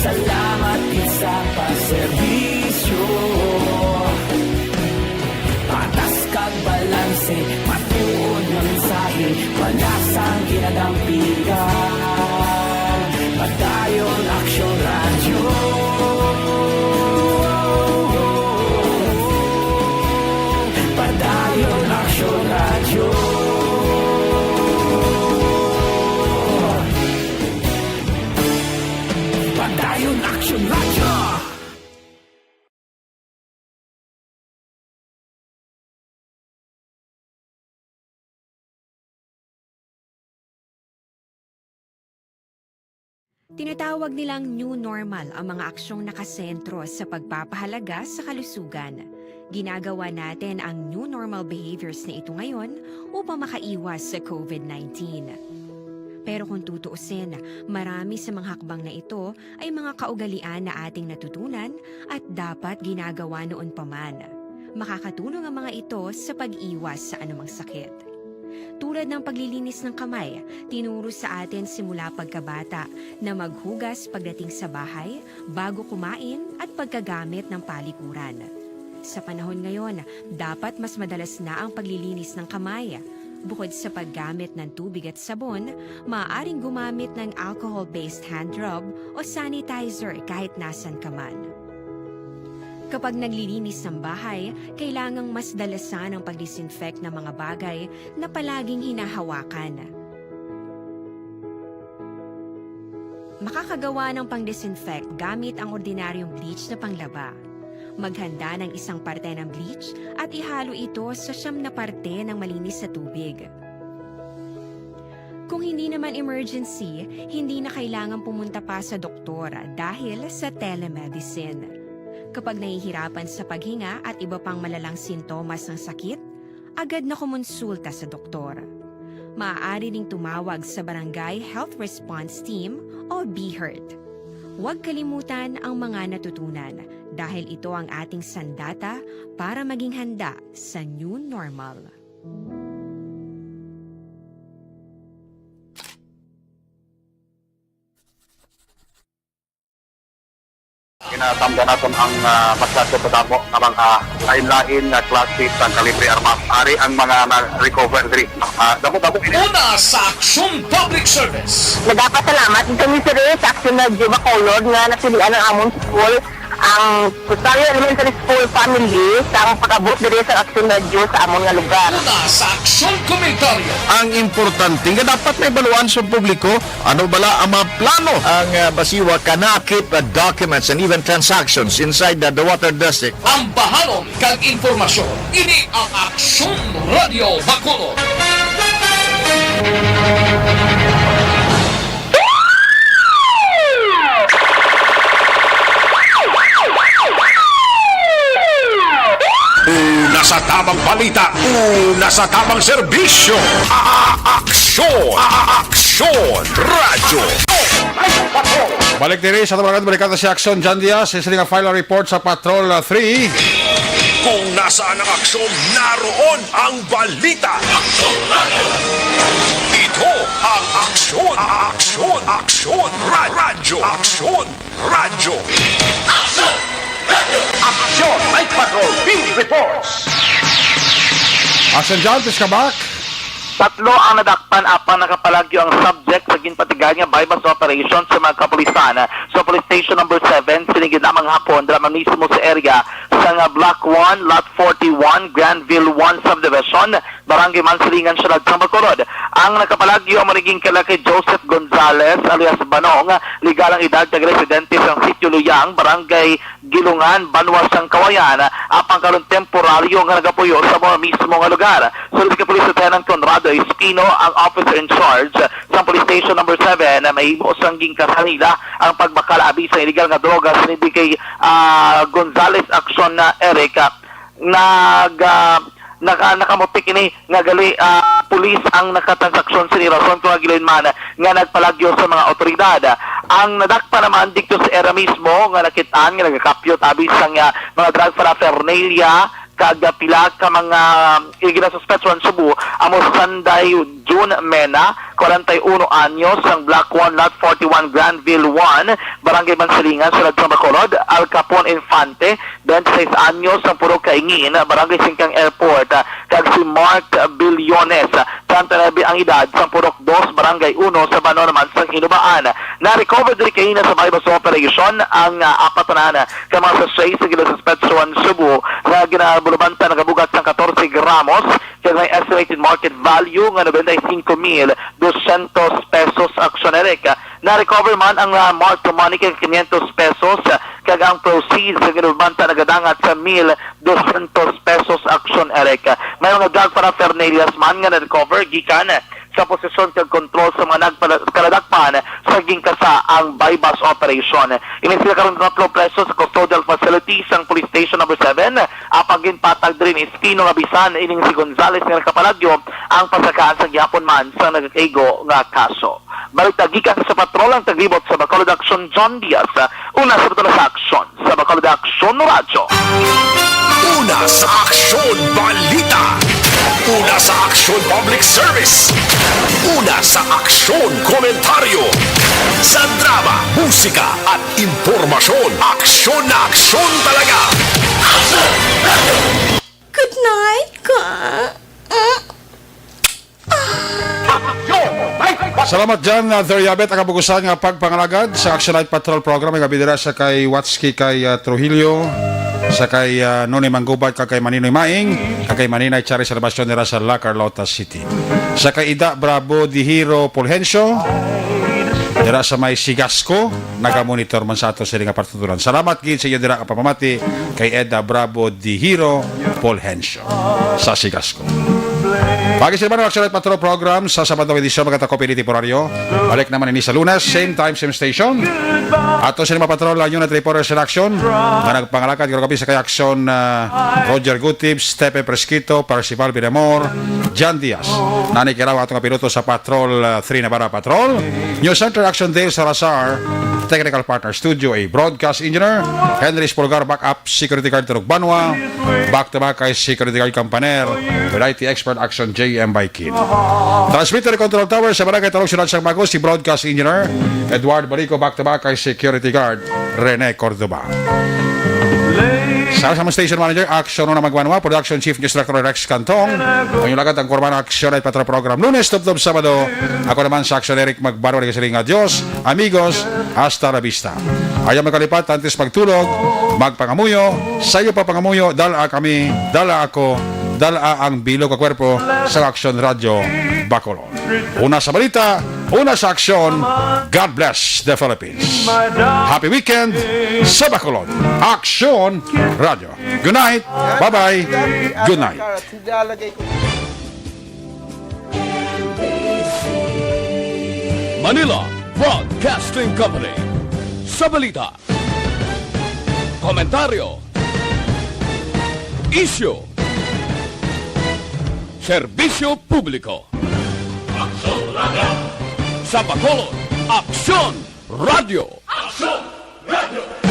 salamat gid sa pagserbisyo. Patas kag balanse, matuod nga mensahe, wala sang ginadampigan. Padayon Aksyon Radyo. Padayon Aksyon Radyo. Padayon Aksyon Radyo. Tinatawag nilang new normal ang mga aksyong nakasentro sa pagpapahalaga sa kalusugan. Ginagawa natin ang new normal behaviors na ito ngayon upang makaiwas sa covid nineteen. Pero kung tutuusin, marami sa mga hakbang na ito ay mga kaugalian na ating natutunan at dapat ginagawa noon pa man. Makakatulong ang mga ito sa pag-iwas sa anumang sakit. Tulad ng paglilinis ng kamay, tinuro sa atin simula pagkabata na maghugas pagdating sa bahay, bago kumain, at pagkagamit ng palikuran. Sa panahon ngayon, dapat mas madalas na ang paglilinis ng kamay. Bukod sa paggamit ng tubig at sabon, maaaring gumamit ng alcohol-based hand rub o sanitizer kahit nasan ka man. Kapag naglilinis ng bahay, kailangang mas dalasan ang pag-disinfect ng mga bagay na palaging hinahawakan. Makakagawa ng pang-disinfect gamit ang ordinaryong bleach na panglaba. Maghanda ng isang parte ng bleach at ihalo ito sa siyam na parte ng malinis na tubig. Kung hindi naman emergency, hindi na kailangan pumunta pa sa doktor dahil sa telemedicine. Kapag nahihirapan sa paghinga at iba pang malalang sintomas ng sakit, agad na kumonsulta sa doktor. Maaari ding tumawag sa Barangay Health Response Team o BHERT. Huwag kalimutan ang mga natutunan dahil ito ang ating sandata para maging handa sa new normal. Ginatamdan naton ang, ah, masyado pa damo nga mga lain-lain nga klase sang kalibre armas. Ari ang mga na-recover diri. Ah, damo-damo ini. Una sa Aksyon Public Service. Nagapasalamat kami sa sa Aksyon Radyo Bacolod nga napilian ang amon school, ang Rosario Elementary School family, sa ang pag-abot diri sa Aksyon Radyo sa amon nga lugar. Una sa Aksyon Komentaryo. Ang importante nga dapat may baluan sa publiko, ano bala ang mga plano ang, ah, BACIWA kana keep, ah, documents and even transactions inside the, the water district. Ambahanon kag impormasyon. Ini ang Aksyon Radyo Bacolod. Una sa tamang balita, una sa tamang serbisyo. A-, a-, aksyon, a-, a-, aksyon, radyo. Balik diri sa Tabangan, balikan ta si Aksyon John Diaz, isa nga file report sa Patrol, ah, three. Kung nasaan ang aksyon, naroon ang balita. Ito ang aksyon, aksyon, aksyon, ra-, radyo, aksyon, radyo. Aksyon! Aksyon! Night Patrol Field Reports! Action John, please come back. Tatlo ang nadakpan apang nakapalagyo ang subject sa ginpatigayon nga buy-bust operation sa mga kapulisan sa Police Station Number Seven, sinigid lamang hapon, dira man mismo sa area sa nga Block One, Lot forty-one, Granville One Subdivision, Barangay Mansilingan, Siyudad sang Bacolod. Ang nakapalagyo amo ni ginkilala kay Joseph Gonzales alias Banong, legal ang edad, taga-residente sang Sitio Luyang, Barangay Gilungan, Banwa sang Kawayan, apang karon temporaryo nga nagapuyo sa mga mismo nga lugar. Sulod kay Police Lieutenant Conrado Espino, ang officer in charge sang Police Station Number Seven, mahimo sang ginkasal nila ang pagbakal abi sa illegal nga droga, sinindi kay, ah, Gonzales Action na Eric, ah, nag, ah, naka-, nakamutik ini nga gali, ah, pulis ang nakatransaksyon sini, rason kung nagilin man nga nagpalagyo sa mga awtoridad. Ang nadakpan naman didto sa area mismo nga nakit-an nga nagakapyot abi sang, ah, mga drug paraphernalia kag pila ka mga, ah, ginasuspetsuhan subo amo si Sanday June Mena, kwarenta y uno anyos, sang Block One, Lot forty-one, Granville One, Barangay Mansilingan, Siyudad sang Bacolod, Al Capone Infante, twenty-seis anyos, sang Purok Kaingin, Barangay Singkang Airport, ah, kag si Mark Billones, treinta y nueve ang edad, sang Purok Dos, Barangay Uno, sa Banon naman sang Hinubaan. Na-recover diri kaina sa buy-bust operation ang, ah, apat tanan ka mga sachet sa ginasuspetsuhan subo nga ginabulubanta nagabugat sang catorce gramos kag may estimated market value nga noventa y cinco mil doscientos pesos, Action Eric. Na-recover man ang, ah, marked money kag quinientos pesos, ah, kag ang proceeds nga ginabanta nagadangat sa mil doscientos pesos, Action Eric. May mga drug paraphernalias man nga na-recover gikan sa posesyon kag kontrol sa mga nagpala-, kaladakpan sa ginkasa ang buy-bust operation. Ini sila karon tatlo preso sa custodial facility sang Police Station Number Seven, apang ginpatag diri ni Espino nga bisan ining si Gonzales nga nakapalagyo ang pasakaan sa gihapon man sang nagakaigo nga kaso. Balita gikan sa patrol ang taglibot sa Bacolod Action, John Diaz. Una sa Bacolod sa Aksyon, sa Bacolod Aksyon Radyo. Una sa Aksyon Balita. Una sa Aksyon Public Service. Una sa Aksyon Komentaryo. Sa drama, musika at impormasyon, aksyon na aksyon talaga. Good night, ka. Salamat dyan, uh, Doriabet, ang kabugusan nga pagpangalagad sa Action Night Patrol Program. Ang gabi dira sa kay Watski, kay, uh, Trujillo, sa kay, uh, Noni Manggubat, kag kay Maninoy Maing, kag kay Maninay Charis Salvacion dira sa La Carlota City. Sa kay Ida Bravo Dihiro Fulgencio, dira sa may Sigasco, nagamonitor man sa ato sini nga partuturan. Salamat gid sa inyo dira nga pamamati kay Eda Bravo Dihiro Fulgencio sa Sigasco. Pagi sa iban Action Night Patrol Program sa Sabado edisyon, magkatakob ini temporaryo. Balik naman ini sa Lunes, same time, same station. Ato sini mga patrol, ang unit reporters in action nga nagpangalakad karong gabi sa kay Action, ah, Roger Gutib, Stepe Fresquito, Percival Binamor, Jan Diaz. Nani kiraw ato nga piloto sa Patrol, ah, three Navarra Patrol. News Center Action Dale Salazar. Technical partner Studio A. Broadcast engineer Henry Espolgar, backup security guard Turog Banwa. Back to back kay security guard Campaner. With I T expert Action J M Baikin. Transmitter control tower sa Barangay Talong, Siyudad sang Bago, si broadcast engineer Edward Balico, back to back kay security guard Rene Cordoba. Sa, sa station manager, Action Una Magwanwa, production chief, news director Rex Cantong. Ang inyong lagad, ang Kurban Action Night Patrol Program, Lunes tubtob Sabado. Ako naman sa Action Eric Magbanwa, nagasiling nga, "Dios, amigos, hasta la vista." Ayaw magkalipat, antes magtulog, magpangamuyo, sayo pa pangamuyo, dala kami, dala ako, dala ang bilog nga kwerpo sa Action Radio Bacolod. Una sa balita, una sa aksyon. God bless the Philippines. Happy weekend sa Bacolod. Action Radio. Good night. Bye-bye. Good night. Manila Broadcasting Company. Sa balita, komentaryo, isyu, serbisyo publiko. Aksyon Radio. Sa Bacolod, Aksyon Radio. Aksyon Radio.